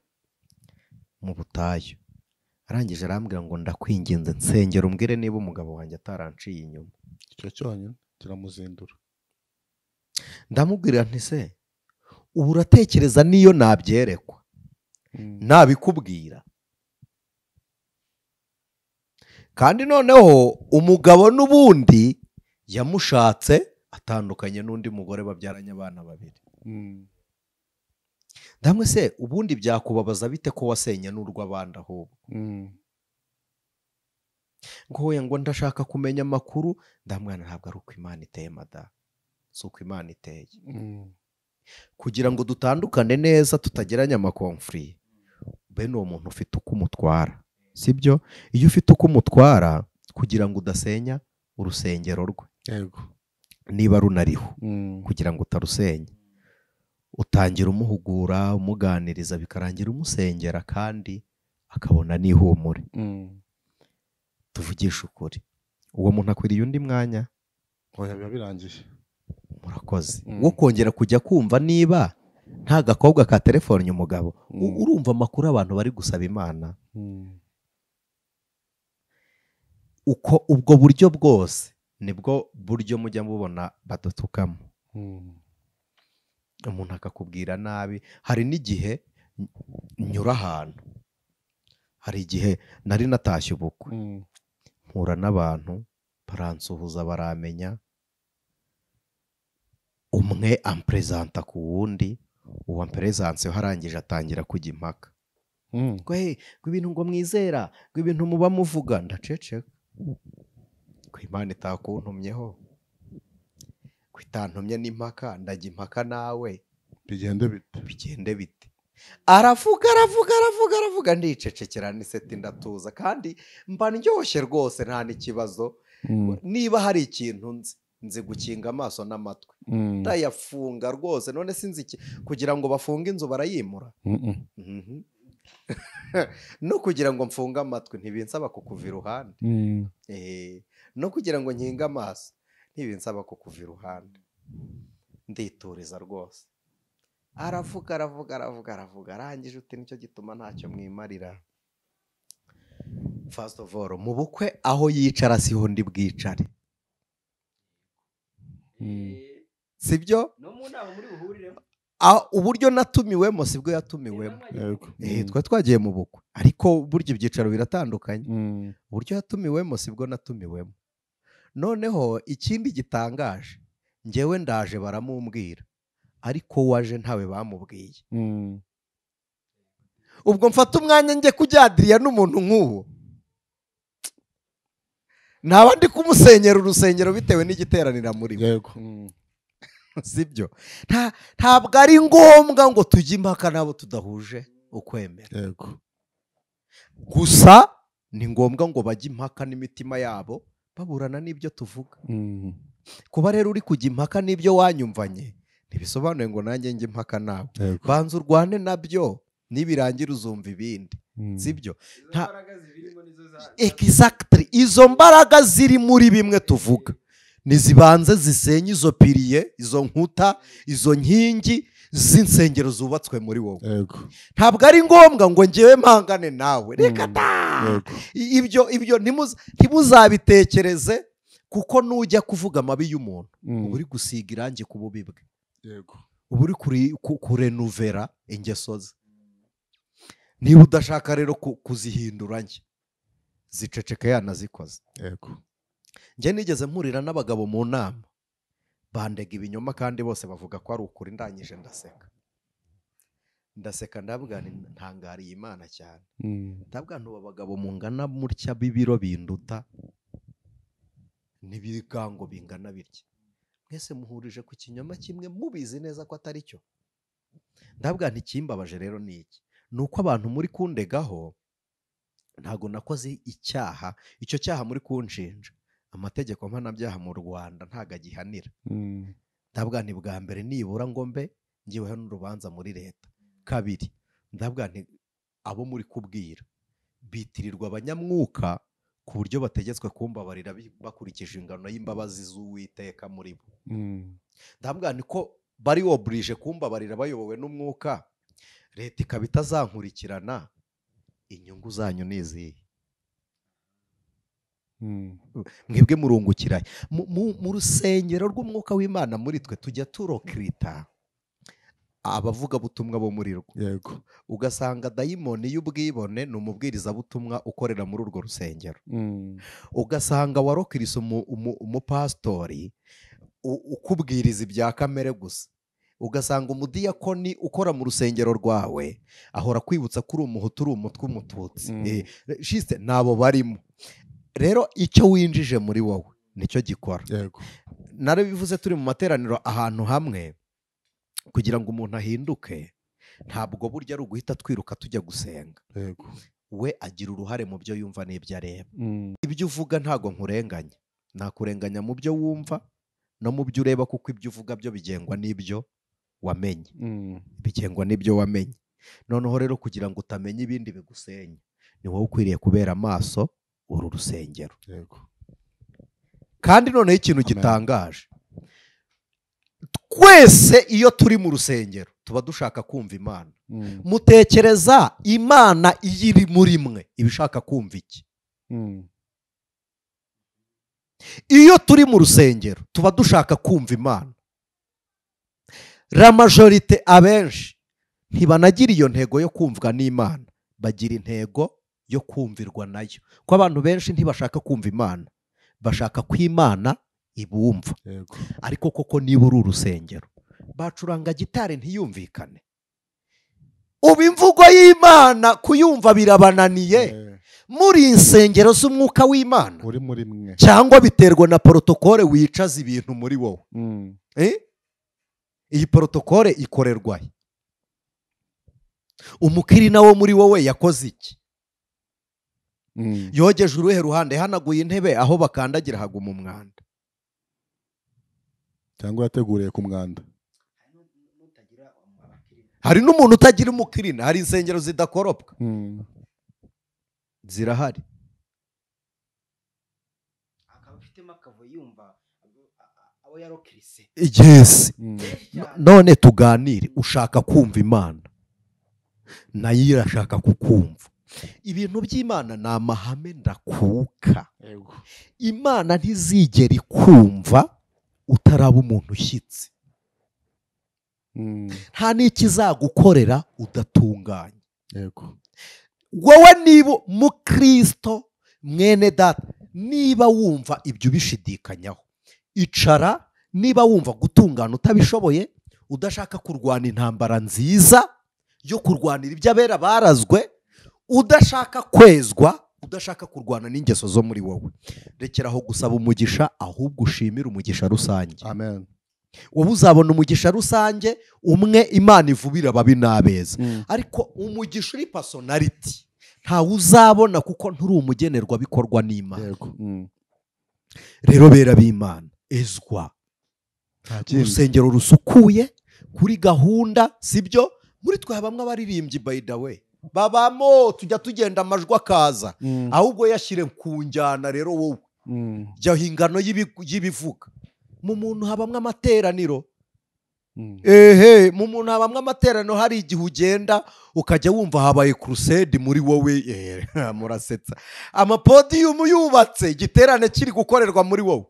mu butayu. Arangije arambwira ngo ndakwinginze nsengera umbwire niba umugabo wanjye ataranciye inyuma. Icyo cyonyine kiramuzindura. Ndamubwira nti se ubu uratekereza niyo nabyerekwa nabikubwira? Kandi noneho umugabo n'ubundi yamushatse atandukanye n'undi mugore babyaranye abana babiri. Ndamwe se ubundi byakubabaza bite ko wasenye n'urw'abandi ahubwo? Ngo ngo ndashaka kumenya amakuru. Ndamwana ntabwo ari uko Imana iteye mada, si uko Imana iteye. Kugira ngo dutandukane neza tutageranya amakonfuri, bene uwo muntu ufite uko umutwara, sibyo? Iyo ufite uko umutwara kugira ngo udasenya urusengero rwe, yego, niba runariho, kugira ngo utarusenya, utangira umuhugura, umuganiriza, bikarangira umusengera kandi akabona n'ihumure. Tuvugisha ukuri, uwo muntu akwiriye undi mwanya? Oya, biba birangiye. Murakoze. Wo kongera kujya kumva niba nta gakobwa ka telefone umugabo. Urumva amakuru abantu bari gusaba Imana. Uko ubwo buryo bwose nibwo buryo mujya mubona badutukamo. Umuntu akakubwira nabi. Hari n'igihe nyura ahantu Hari igihe nari natashye ubukwe, mpura n'abantu baransuhuza baramenya, umwe ampresenta ku wundi, uwo ampresanse harangije atangira kujya impaka. Ngo hey, ngo ibintu ngo mwizera, ngo ibintu muba muvuga. Ndaceceka. Ko Imana itakuntumyeho, ko itantumye n'impaka, ndajya impaka nawe bigende bite? Bigende bite? Aravuga aravuga aravuga aravuga, ndicecekera niseti ndatuza, kandi mba ndyoshye rwose nta n'ikibazo. Niba hari ikintu nzi gukinga amaso n'amatwi, ndayafunga rwose. None sinzi iki, kugira ngo bafunge inzu barayimura. No kugira ngo mfunge amatwi ntibinsaba kukuva iruhande. No kugira ngo nkinge amaso ntibinsaba kukuva iruhande. Ndituriza rwose. Aravuga aravuga aravuga aravuga, arangije uti nicyo gituma ntacyo mwimarira. First of all, mu bukwe aho yicara siho ndi bwicare. Sibyo? No mu nama muri buhuriremo. Uburyo natumiwemo sibwo yatumiwemo. Twa twagiye mu bukwe, ariko buryo ibyicaro biratandukanye. Uburyo yatumiwemo sibwo natumiwemo. Noneho ikindi gitangaje, njyewe ndaje baramumbwira, ariko waje ntawe bamubwiye. Ubwo mfata umwanya njye kujyadiriya n'umuntu nk'uwo, ntaba ndi kumusenyera urusengero bitewe n'igiteranira muri we. Sibyo? Ntabwo ari ngombwa ngo tujye impaka nabo tudahuje ukwemera. Gusa ni ngombwa ngo bajye impaka n'imitima yabo baburana n'ibyo tuvuga. Kuba rero uri kujya impaka n'ibyo wanyumvanye ntibisobanuye ngo nanjye njye impaka nawe. Banza urwane nabyo, nibirangira uzumva ibindi. Sibyo? Exactly, izo mbaraga ziri muri bimwe tuvuga nizibanze zisenye izo piriye, izo nkuta, izo nkingi z'insengero zubatswe muri wowe. Ntabwo ari ngombwa ngo ngewe mpangane nawe. Reka ta! Ibyo ntimuzabitekereze, kuko nujya kuvuga amabi y'umuntu uba uri gusiga irangi ku bubi bwe. Uba uri kurenuvera ingeso ze. Niba udashaka rero kuzihindura njye, ziceceka yanazikoze. Njye nigeze mpurira n'abagabo mu nama, bandega ibinyoma kandi bose bavuga ko ari ukuri. Ndangije ndaseka. Ndaseka ndavuga nti ntangariye Imana cyane. Ndavuga nti abagabo mungana mutya b'ibiro binduta n'ibigango bingana bitya, mwese muhurije ku kinyoma kimwe mubizi neza ko atari cyo. Ndavuga nti ikimbabaje rero ni iki, ni uko abantu muri kundegaho ntago nakoze icyaha, icyo cyaha muri kunshinja amategeko mpanabyaha mu Rwanda ntago agihanira. Ndavuga nti bwa mbere nibura ngo mbe ngiweho n'urubanza muri leta. Kabiri, ndavuga nti abo muri kubwira bitirirwa abanyamwuka ku buryo bategetswe kumbabarira bakurikije ingano y'imbabazi z'Uwiteka muri bo. Ndavuga nti ko bari oburije kumbabarira bayobowe n'umwuka, leta ikaba itazankurikirana, inyungu zanyu ni izihe? Mwebwe murungukira mu rusengero rw'umwuka w'Imana muri twe tujya turokirita abavuga butumwa bo muri rwo. Ugasanga dayimoni y'ubwibone ni umubwirizabutumwa ukorera muri urwo rusengero. Ugasanga warokirisa umupastori ukubwiriza ibya kamere gusa. Ugasanga umudiyakoni ukora mu rusengero rwawe ahora kwibutsa ko uri umuhutu, uri umutwe, umututsi. Shiste nabo barimo. Rero icyo winjije muri wowe nicyo gikora. Narabivuze turi mu materaniro ahantu hamwe, kugira ngo umuntu ahinduke ntabwo burya ari uguhita twiruka tujya gusenga. We agira uruhare mu byo yumva n'ibyo areba. Ibyo uvuga ntago nkurenganya, nakurenganya mu byo wumva no mu byo ureba, kuko ibyo uvuga byo bigengwa n'ibyo wamenye. Bigengwa n'ibyo wamenye. Noneho rero kugira ngo utamenya ibindi bigusenya, ni wowe ukwiriye kubera amaso uru rusengero. Kandi noneho ikintu gitangaje, twese iyo turi mu rusengero tuba dushaka kumva Imana. Mutekereza Imana iyo iri muri mwe ibishaka kumva iki? Iyo turi mu rusengero tuba dushaka kumva Imana. La majorité abenshi ntibanagira iyo ntego yo kumvwa n'Imana, bagira intego yo kumvirwa nayo. Ko abantu benshi ntibashaka kumva Imana, bashaka ko Imana ibumva. Ariko koko niba uri urusengero bacuranga gitari ntiyumvikane, ubu imvugo y'Imana kuyumva birabananiye. Muri insengero z'umwuka w'Imana uri muri mwe, cyangwa biterwa na protokole wicaza ibintu muri wowe. Iyi protokole ikorerwa he? Umukirina wo muri wowe yakoze iki? Yogeje uruhe ruhande? Hanaguye intebe aho bakandagira haguma umwanda, cyangwa yateguriye ku mwanda. Hari n'umuntu utagira umukirina. Hari insengero zidakoropwa, zirahari. Yes. None tuganire, ushaka kumva Imana nayo irashaka kukumva. Ibintu by'Imana ni amahame ndakuka. Imana ntizigera ikumva utaraba umuntu ushyitse. Nta n'ikizagukorera udatunganye. Wowe niba mukristo mwene data, niba wumva ibyo ubishidikanyaho, icara. Niba wumva gutungana utabishoboye, udashaka kurwana intambara nziza yo kurwanira iby'abera barazwe, udashaka kwezwa, udashaka kurwana n'ingeso zo muri wowe, rekeraho gusaba umugisha, ahubwo ushimire umugisha rusange. Amen. Wowe uzabona umugisha rusange umwe Imana ivubira ababi n'abeza. Ariko umugisha uri personality ntawe uzabona, kuko nturi umugenerwa bikorwa n'Imana. Rero bera b'Imana, ezwa urusengero rusukuye kuri gahunda, sibyo? Muri twe habamwe abaririmbyi, by the way, babamo tujya tugenda amajwi akaza, ahubwo yashyire ku njyana. Rero wowe jya ingano y'ibivuga. Mu muntu habamwe amateraniro. Ehe, mu muntu habamwe amateraniro. Hari igihe ugenda ukajya wumva habaye crusade muri wowe. Murasetsa. Amapodiyumu yubatse, igiterane kiri gukorerwa muri wowe.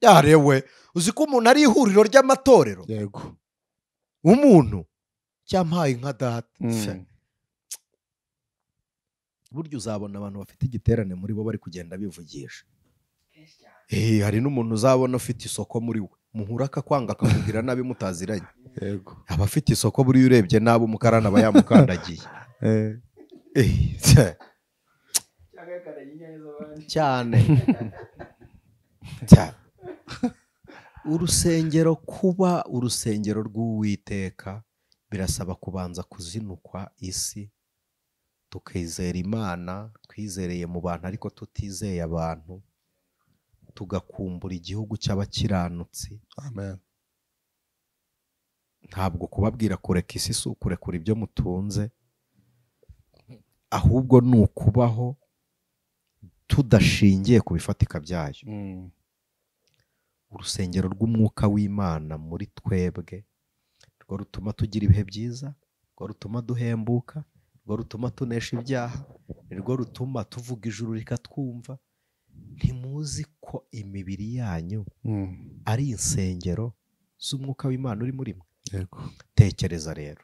Yarewe, uzi ko umuntu ari ihuriro ry'amatorero? Yego. Umuntu cyampaye nka data. Burya uzabona abantu bafite igiterane muri bo bari kugenda bivugisha. Hari n'umuntu uzabona ufite isoko muri we, muhura akakwanga akakugira nabi mutaziranye. Yego. Aba afite isoko, buri urebye nabi umukarana aba yamukandagiye. Cyane. Urusengero, kuba urusengero rw'Uwiteka birasaba kubanza kuzinukwa isi, tukizera Imana, twizereye mu bantu ariko tutizeye abantu, tugakumbura igihugu cy'abakiranutsi. Amen. Ntabwo kubabwira kureka isi si ukurekura ibyo mutunze, ahubwo ni ukubaho tudashingiye ku bifatika byayo. Urusengero rw'umwuka w'Imana muri twebwe rwo rutuma tugira ibihe byiza, rwo rutuma duhembuka, rwo rutuma tunesha ibyaha, rwo rutuma tuvuga ijuru rikatwumva. Ntimuzi ko imibiri yanyu ari insengero z'umwuka w'Imana uri muri mwe? Yego. Tekereza rero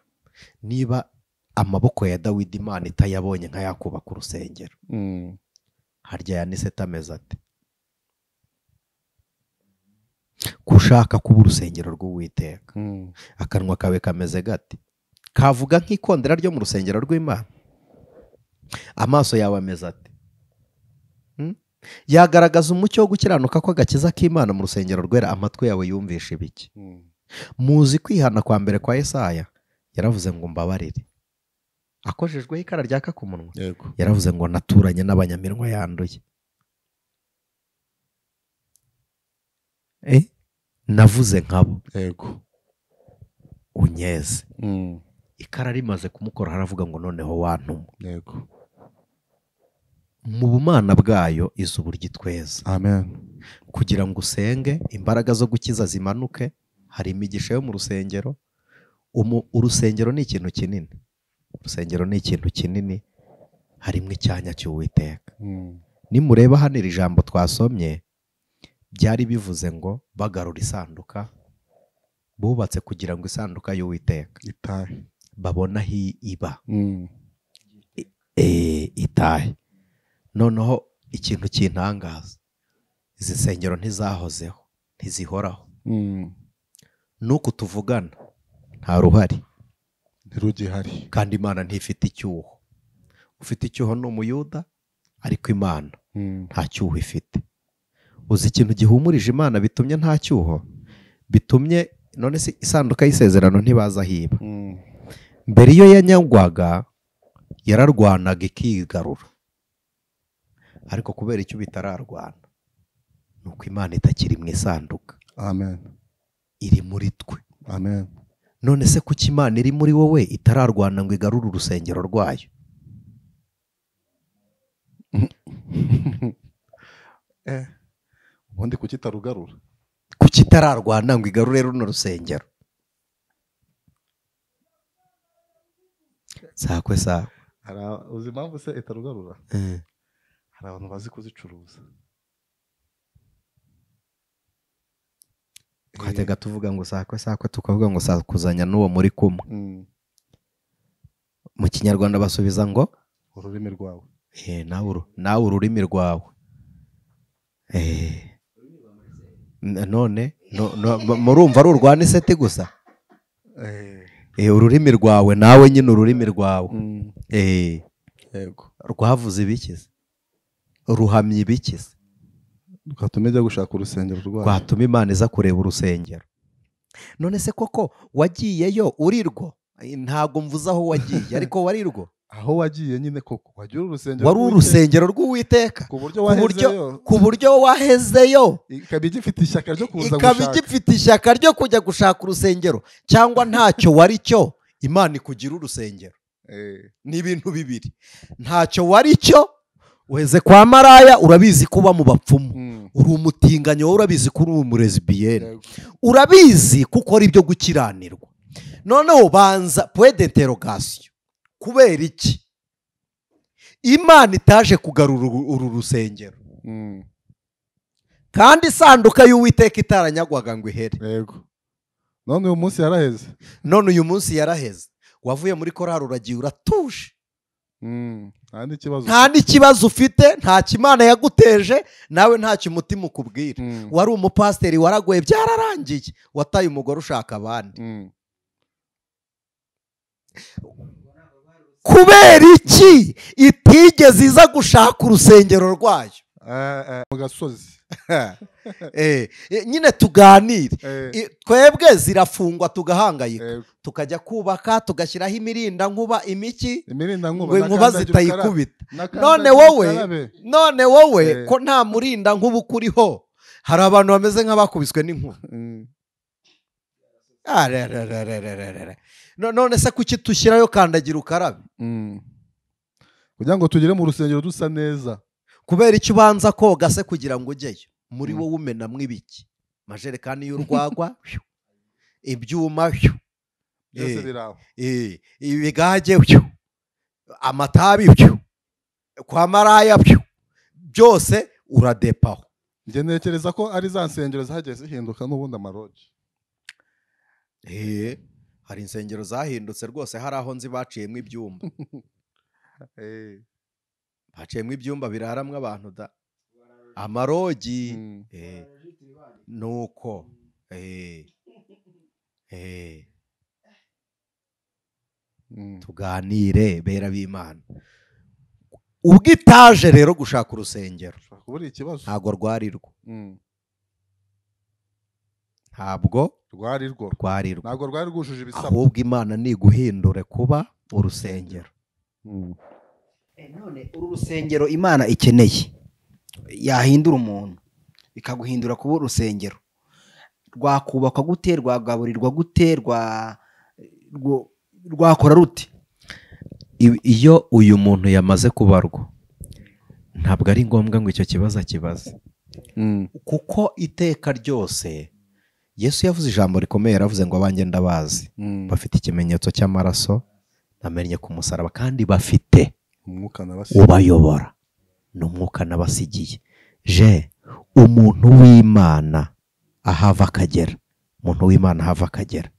niba amaboko ya Dawidi Imana itayabonye nk'ayakubaka urusengero, harya Yaniseta ameze ate? Kushaka kuba urusengero rw'Uwiteka, akanwa kawe kameze gate? Kavuga nk'ikondera ryo mu rusengero rw'Imana? Amaso yawe ameze ate? Yagaragaza umucyo wo gukiranuka kw'agakiza k'Imana mu rusengero rwera? Amatwi yawe yumvisha ibiki? Muzi kwihana kwa mbere kwa Yesaya, yaravuze ngo mbabarire, akojejweho ikara ryaka ku munwa. Yaravuze ngo naturanye n'abanyaminwa yanduye. Navuze nkabo. Yego. Unyeze. Ikara rimaze kumukora haravuga ngo noneho wantuma. Yego. Mu bumana bwayo izuba ryitweza. Amen. Kugira ngo usenge imbaraga zo gukiza zimanuke, hari imigisha yo mu rusengero. Urusengero ni ikintu kinini. Urusengero ni ikintu kinini, harimo icyanya cy'Uwiteka. Nimureba hano iri jambo twasomye, byari bivuze ngo bagarura isanduka bubatse kugira ngo isanduka y'Uwiteka itahe, babona aho iba. Itahe. Noneho ikintu kintangaza, izi nsengero ntizahozeho, ntizihoraho. Nuko tuvugana nta ruhari, ntirugihari, kandi Imana ntifite icyuho. Ufite icyuho ni umuyuda, ariko Imana nta cyuho ifite. Uzi ikintu gihumurije Imana bitumye nta cyuho? Bitumye none se isanduka y'isezerano ntibaza hiba. Mbere iyo yanyagwaga yararwanaga ikigarura, ariko kubera icyo bitararwana nuko Imana itakiri mu isanduka. Amen. Iri muri twe. Amen. None se kuki Imana iri muri wowe itararwana ngo igarure urusengero rwayo? Ubundi kuki itarugarura? Kuki itararwana ngo igarure runo rusengero? Sakwe sakwe. Uzi impamvu se itarugarura? Hari abantu bazi kuzicuruza. Twajyaga tuvuga ngo sakwe sakwe, tukavuga ngo sakuzanya n'uwo muri kumwe. Mu Kinyarwanda basubiza ngo ururimi rwawe. Nawe ururimi rwawe. None murumva ari urwana iseti gusa? Ururimi rwawe nawe nyine ururimi rwawe. Yego. Rwavuze ibikize, ruhamye ibikize, rwatuma ijya gushaka urusengero rwayo, rwatuma Imana iza kureba urusengero. None se koko wagiyeyo urirwo? Ntabwo mvuze aho wagiye, ariko warirwo. Aho wagiye nyine koko wagiye urusengero, wari urusengero rw'Uwiteka, ku buryo wahezeyo ikaba igifite ishyaka ryo kuza gushaka, ikaba igifite ishyaka ryo kujya gushaka urusengero, cyangwa ntacyo wari cyo Imana ikugira urusengero. Ni ibintu bibiri. Ntacyo wari cyo, uheze kwa maraya, urabizi kuba mu bapfumu, uri umutinganyo, urabizi ko uri umurezibiyene, urabizi ko ukora ibyo gukiranirwa. Noneho banza point d'interrogation, kubera iki Imana itaje kugarura uru rusengero kandi isanduka y'Uwiteka itaranyagwaga ngo ihere? Yego. None uyu munsi yaraheze. None uyu munsi yaraheze. Wavuye muri korali uragiye uratuje, nta n'ikibazo ufite, nta kimana yaguteje, nawe ntacyo umutima ukubwira. Wari umupasiteri waragoye, byararangiye, wataye umugore ushaka abandi. Kubera iki itigeze iza gushaka urusengero rwayo? Mu gasozi. Nyine tuganire. Twebwe zirafungwa tugahangayika, tukajya kubaka, tugashyiraho imirinda nkuba, imiki ngo inkuba zitayikubita. None wowe ko nta murinda nkuba ukuriho, hari abantu bameze nk'abakubiswe n'inkuba. None se kuki tushyirayo kandagira ukarabe? Kugira ngo tugere mu rusengero dusa neza. Kubera icyo ubanza koga se kugira ngo ujyeyo? Muri wowe umenamwo ibiki? Majerekani y'urwagwa, ibyuma, ibigage, amatabi, kwa maraya, byose uradepaho. Njye ntekereza ko ari za nsengero zagiye zihinduka n'ubundi amaroji. Hari insengero zahindutse rwose, hari aho nzi baciyemo ibyumba. Baciyemo ibyumba biraramwe abantu da amarogi. Nuko tuganire bera b'Imana. Ubwo itaje rero gushaka urusengero ntabwo rwarirwo, ntabwo rwarirwo, ntabwo rwari rwujuje ibisabwa. Ahubwo Imana niguhindure kuba urusengero. None uru rusengero Imana ikeneye yahindura umuntu ikaguhindura kuba urusengero, rwakubakwa gute? Rwagaburirwa gute? Rwakora rute? Iyo uyu muntu yamaze kubarwa, ntabwo ari ngombwa ngo icyo kibazo akibaze, kuko iteka ryose Yesu yavuze ijambo rikomeye, yaravuze ngo abanjye ndabazi, bafite ikimenyetso cy'amaraso namenye ku musaraba, kandi bafite ubayobora, n'umwuka nabasigiye. Je umuntu w'Imana ahava akagera, umuntu w'Imana ahava akagera,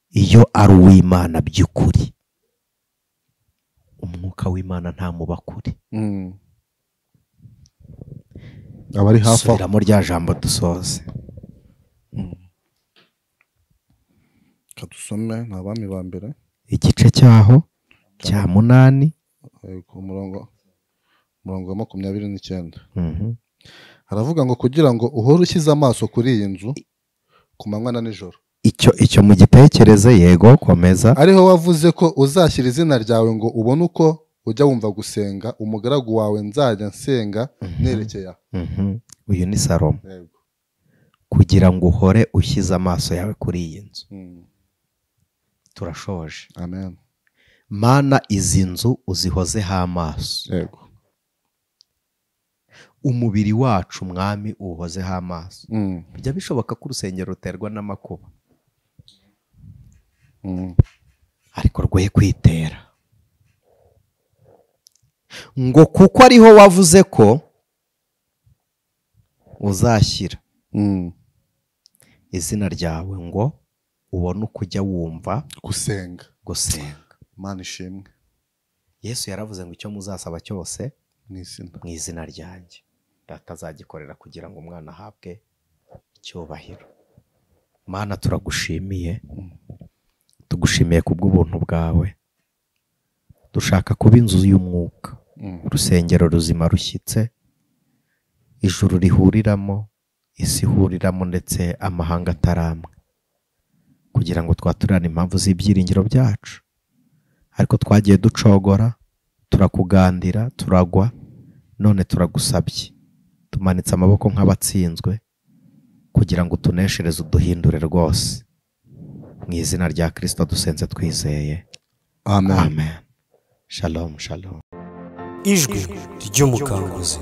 iyo ari uw'Imana by'ukuri, Umwuka w'Imana ntamuba kure. Abari hafi aho. Subiramo rya jambo dusoze. Kadusome ni Abami ba mbere igice cyaho cya 8, umurongo wa 29. Haravuga ngo kugira ngo uhore ushyize amaso kuri iyi nzu ku manywa na nijoro. Icyo mugitekereze. Yego, komeza. Ariho wavuze ko uzashyira izina ryawe ngo ubone uko ujya wumva gusenga umugaragu wawe nzajya nsenga nerekeye. Uyu ni Salomo. Kugira ngo uhore ushyize amaso yawe kuri iyi nzu. Turashoje. Amen. Mana, izi nzu uzihozeho amaso. Yego. Umubiri wacu Mwami uhozeho amaso. Bijya bishoboka ko urusengero ruterwa n'amakuba, ariko rwoye kwitera ngo kuko ariho wavuze ko uzashyira izina ryawe ngo ubone uko ujya wumva gusenga. Imana ishimwe. Yesu yaravuze ngo icyo muzasaba cyose mu izina ryanjye Data azagikorera kugira ngo umwana ahabwe icyubahiro. Mana, turagushimiye, tugushimiye kubw'ubuntu bwawe. Dushaka kuba inzu y'umwuka, urusengero ruzima rushyitse, ijuru rihuriramo, isi ihuriramo, ndetse amahanga ataramwe, kugira ngo twaturane impamvu z'ibyiringiro byacu. Ariko twagiye ducogora, turakugandira, turagwa, none turagusabye, tumanitse amaboko nk'abatsinzwe kugira ngo utuneshereze, uduhindure rwose. Mu izina rya Kristo dusenze twizeye. Amen. Amen. Shalom, shalom. Ijwi ry'umukanguzi.